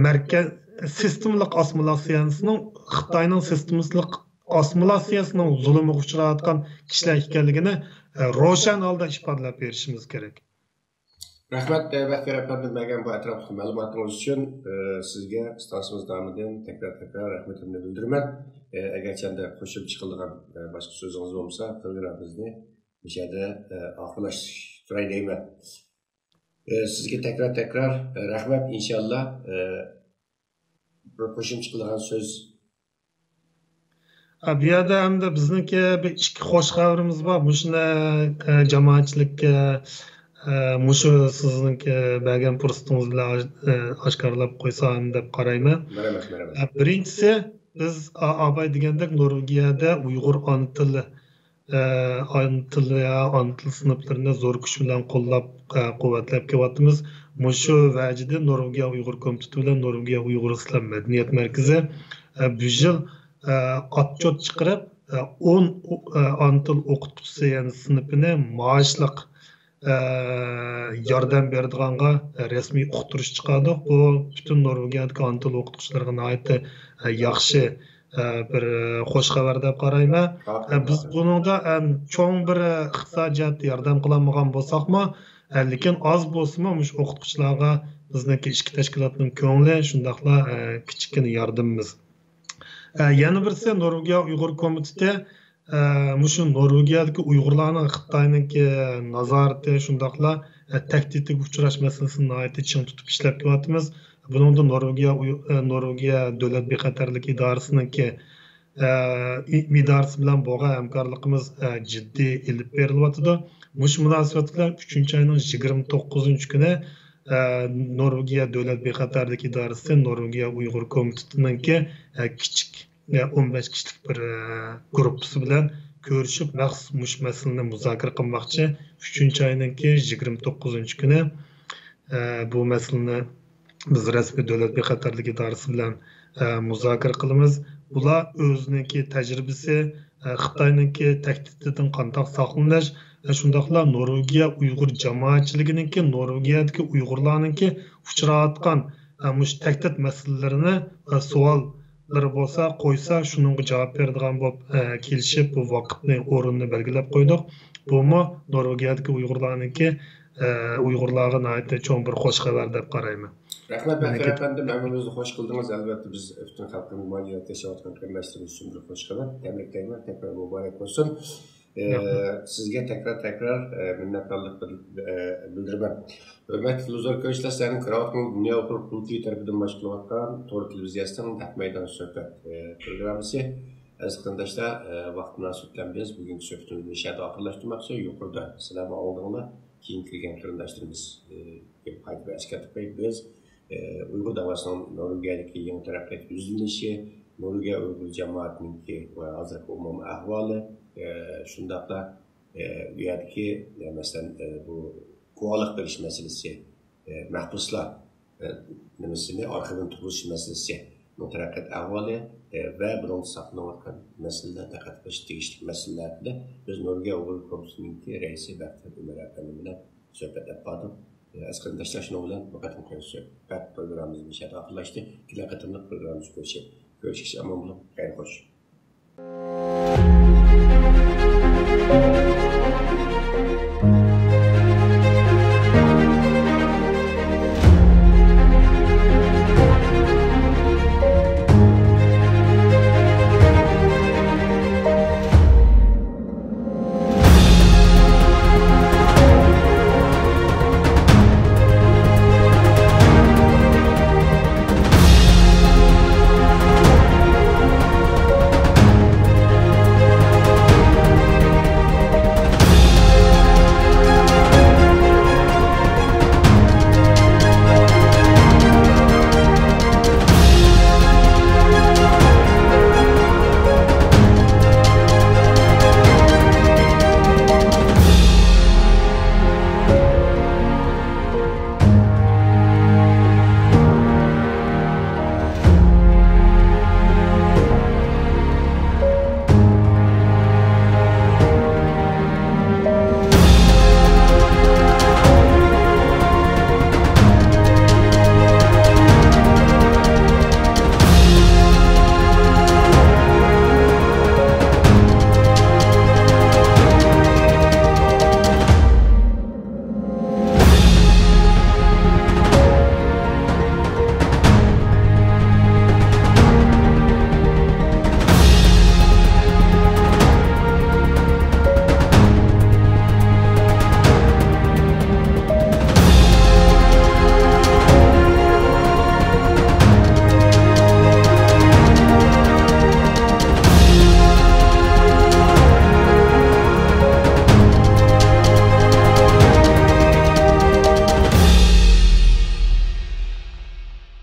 مەركەز، سىستېمىلىق ئاسسىمىلياتسىيەسىنىڭ، خىتاينىڭ سىستېمىلىق ئاسسىمىلياتسىيەسىنىڭ زۇلۇمىغا ئۇچراۋاتقان كىشىلەر ئىكەنلىكىنى، ئە، روشەن ھالدا ئىپادىلەپ بېرىشىمىز كېرەك. رەھمەت، ئە، بەختىيار ئەپەندىم، بەرگەن بۇ ئەتراپلىق مەلۇماتىڭىز ئۈچۈن، ئە، سىزگە ئىستانسىمىز نامىدىن تەكرار، تەكرار رەھمىتىمنى بىلدۈرىمەن. ئە، ئەگەرچەندە قوشۇمچە قىلىدىغان، ئە، باشقا سۆزىڭىز بولمىسا، تېلېگرامىمىزنى مۇشۇ يەردە، ئە، ئاخىرلاشتۇراي دەيمەن. ئە، سىزگە تەكرار، تەكرار، ئە، رەھمەت، ئىنشاللا، ئە، بىر قوشۇمچە قىلىدىغان سۆز. ئە، بۇ يەردە ئەمدى بىزنىڭكى بىر ئىككى خوش خەۋىرىمىز بار. مۇشۇنى، ئە، جامائەتچىلىككە، ئە، مۇشۇ سىزنىڭكى بەرگەن پۇرسىتىڭىز بىلەن ئاش-، ئە، ئاشكارىلاپ قويسام دەپ قارايمەن. مەرھەمەت، مەرھەمەت. ئە، بىرىنچىسى، بىز ئا-، ئاباي دېگەندەك نورۋېگىيەدە ئۇيغۇر ئانا تىلى ئە، ئانا تىلى، ئانا تىل سىنىپلىرىنى زور كۈچ بىلەن قوللاپ، ئە، قۇۋۋەتلەپ كېلىۋاتىمىز. مۇشۇ ۋەجىدىن نورۋېگىيە ئۇيغۇر كومىتېتى بىلەن نورۋېگىيە ئۇيغۇر ئىسلام مەدەنىيەت مەركىزى، ئە، بۇ يىل، ئە، ئاتچوت چىقىرىپ، ئە، ئون ئو-، ئە، ئانا تىل ئوقۇتقۇچىسى، يەنى سىنىپىنى مائاشلىق، ئە، ياردەم بېرىدىغانغا رەسمىي ئۇقتۇرۇش چىقاردۇق. بۇ پۈتۈن نورۋېگىيەدىكى ئانا تىل ئوقۇتقۇچىلىرىغا ناھايىتى، ئە، ياخشى، ئە، بىر، ئە، خوش خەۋەر دەپ قارايمەن. ئە، بىز بۇنىڭدا، ئە، چوڭ بىر، ئە، ئىقتىسادىي جەھەتتە ياردەم قىلالمىغان بولساقمۇ، ئە، لېكىن ئاز بولسىمۇ مۇشۇ ئوقۇتقۇچىلارغا بىزنىڭكى ئىچكى تەشكىلاتنىڭ كۆڭلى، شۇنداقلا، ئە، كىچىككىنە ياردىمىمىز. ئە، يەنە بىرسى نورۋېگىيە ئۇيغۇر كومىتېتى، ئە، مۇشۇ نورۋېگىيەدىكى ئۇيغۇرلارنىڭ خىتاينىڭكى نازارىتى، شۇنداقلا، ئە، تەھدىتىگە ئۇچراش مەسىلىسىنى ناھايىتى چىڭ تۇتۇپ ئىشلەپ كېلىۋاتىمىز. بۇنىڭدا نورۋېگىيە ئۇي-، ئە، نورۋېگىيە دۆلەت بىخەتەرلىكى ئىدارىسىنىڭكى، ئە، ئى-، ئىدارىسى بىلەن بولغان ھەمكارلىقىمىز، ئە، جىددىي ئېلىپ بېرىلىۋاتىدۇ. مۇشۇ مۇناسىۋەت بىلەن ئۈچىنچى ئاينىڭ يىگىرمە توققۇزىنچى كۈنى، ئە، نورۋېگىيە دۆلەت بىخەتەرلىك ئىدارىسى، نورۋېگىيە ئۇيغۇر كومىتېتىنىڭكى، ئە، كىچىك ئون بەش كىشىلىك بىر، ئە، گۇرۇپپىسى بىلەن كۆرۈشۈپ، مەخسۇس مۇشۇ مەسىلىنى مۇزاكىرە قىلماقچى. ئۈچىنچى ئاينىڭكى يىگىرمە توققۇزىنچى كۈنى، ئە، بۇ مەسىلىنى بىز رەسمىي دۆلەت بىخەتەرلىك ئىدارىسى بىلەن، ئە، مۇزاكىرە قىلىمىز. بۇلار ئۆزىنىڭكى تەجرىبىسى، ئە، خىتاينىڭكى تەھدىتىدىن قانداق ساقلىنىش، ئە، شۇنداقلا نورۋېگىيە ئۇيغۇر جامائەتچىلىكىنىڭكى، نورۋېگىيەدىكى ئۇيغۇرلارنىڭكى ئۇچراۋاتقان، ئە، مۇشۇ تەھدىت مەسىلىلىرىنى، ئە، سوئال لىرى بولسا قويسا، شۇنىڭغا جاۋاب بېرىدىغان بولۇپ، ئە، كېلىشىپ، بۇ ۋاقىتنى، ئورۇننى بەلگىلەپ قويدۇق. بۇمۇ نورۋېگىيەدىكى ئۇيغۇرلارنىڭكى، ئە، ئۇيغۇرلارغا ناھايىتى چوڭ بىر خوش خەۋەر دەپ قارايمەن. رەھمەت، بەختىيار ئەپەندىم، ھەممىمىزنى خوش قىلدىڭىز. ئەلۋەتتە، بىز پۈتۈن خەلقىمىز مانا يەردە ياشاۋاتقان قېرىنداشلىرىمىز ئۈچۈن بىر خوش خەۋەر. تەبرىكلەيمەن، تەكرار مۇبارەك بولسۇن. ئە، سىزگە تەكرار تەكرار ئە، مىننەتدارلىق بىل- ئە، بىلدۈرىمەن. ھۆرمەتلىك تېلېۋىزور كۆرگۈچىلەر، سىلەرنىڭ كۆرۈۋاتقىنىڭىز دۇنيا ئۇيغۇر قۇرۇلتىيى تەرىپىدىن باشقۇرۇلۇۋاتقان تور تېلېۋىزىيەسىنىڭ نەق مەيدان سۆھبەت ئە، پروگراممىسى. ئەزىز قېرىنداشلار، ئە، ۋاقىت مۇناسىۋىتى بىلەن بىز بۈگۈنكى سۆھبىتىمىزنى مۇشۇ يەردە ئاخىرلاشتۇرماقچى. يۇقىرىدا سىلەرمۇ ئاڭلىدىڭلار، كېيىن كىرگەن قېرىنداشلىرىمىز ئە، قايتا بىر ئەسكەرتىپ قويايلى. بىز ئە، ئۇيغۇر داۋاسىنىڭ نورۋېگىيەدىكى يېڭى تەرەققىيات يۈزلىنىشى، نورۋېگىيە ئۇيغۇر جامائىتىنىڭكى ھازىرقى ئومۇمىي ئەھۋالى، ئە، شۇنداقلا ئە، ئۇ يەردىكى ئە، مەسىلەن ئە، بۇ گۇۋاھلىق بېرىش مەسىلىسى، ئە، مەھبۇسلار ئە، نېمىسىنى ئارخىپىنى تۇرغۇزۇش مەسىلىسى، بۇ تەرەققىيات ئەھۋالى ئە، ۋە بۇنىڭدا ساقلىنىۋاتقان مەسىلىلەر، دىققەت قىلىش تېگىشلىك مەسىلىلەر ھەققىدە بىز نورۋېگىيە ئۇيغۇر كومىتېتىنىڭكى رەئىسى بەختىيار ئۆمەر ئەپەندى بىلەن سۆھبەت ئېلىپ باردۇق. ئە، ئەزىز قېرىنداشلار، شۇنىڭ بىلەن بۇ قېتىمقى سۆھبەت پروگراممىمىز مۇشۇ يەردە ئاخىرلاشتى. كېلەر قېتىملىق پروگراممىمىزدا كۆرۈشەيلى. كۆرۈشكىچە ئامان بولۇڭ. خەير خوش.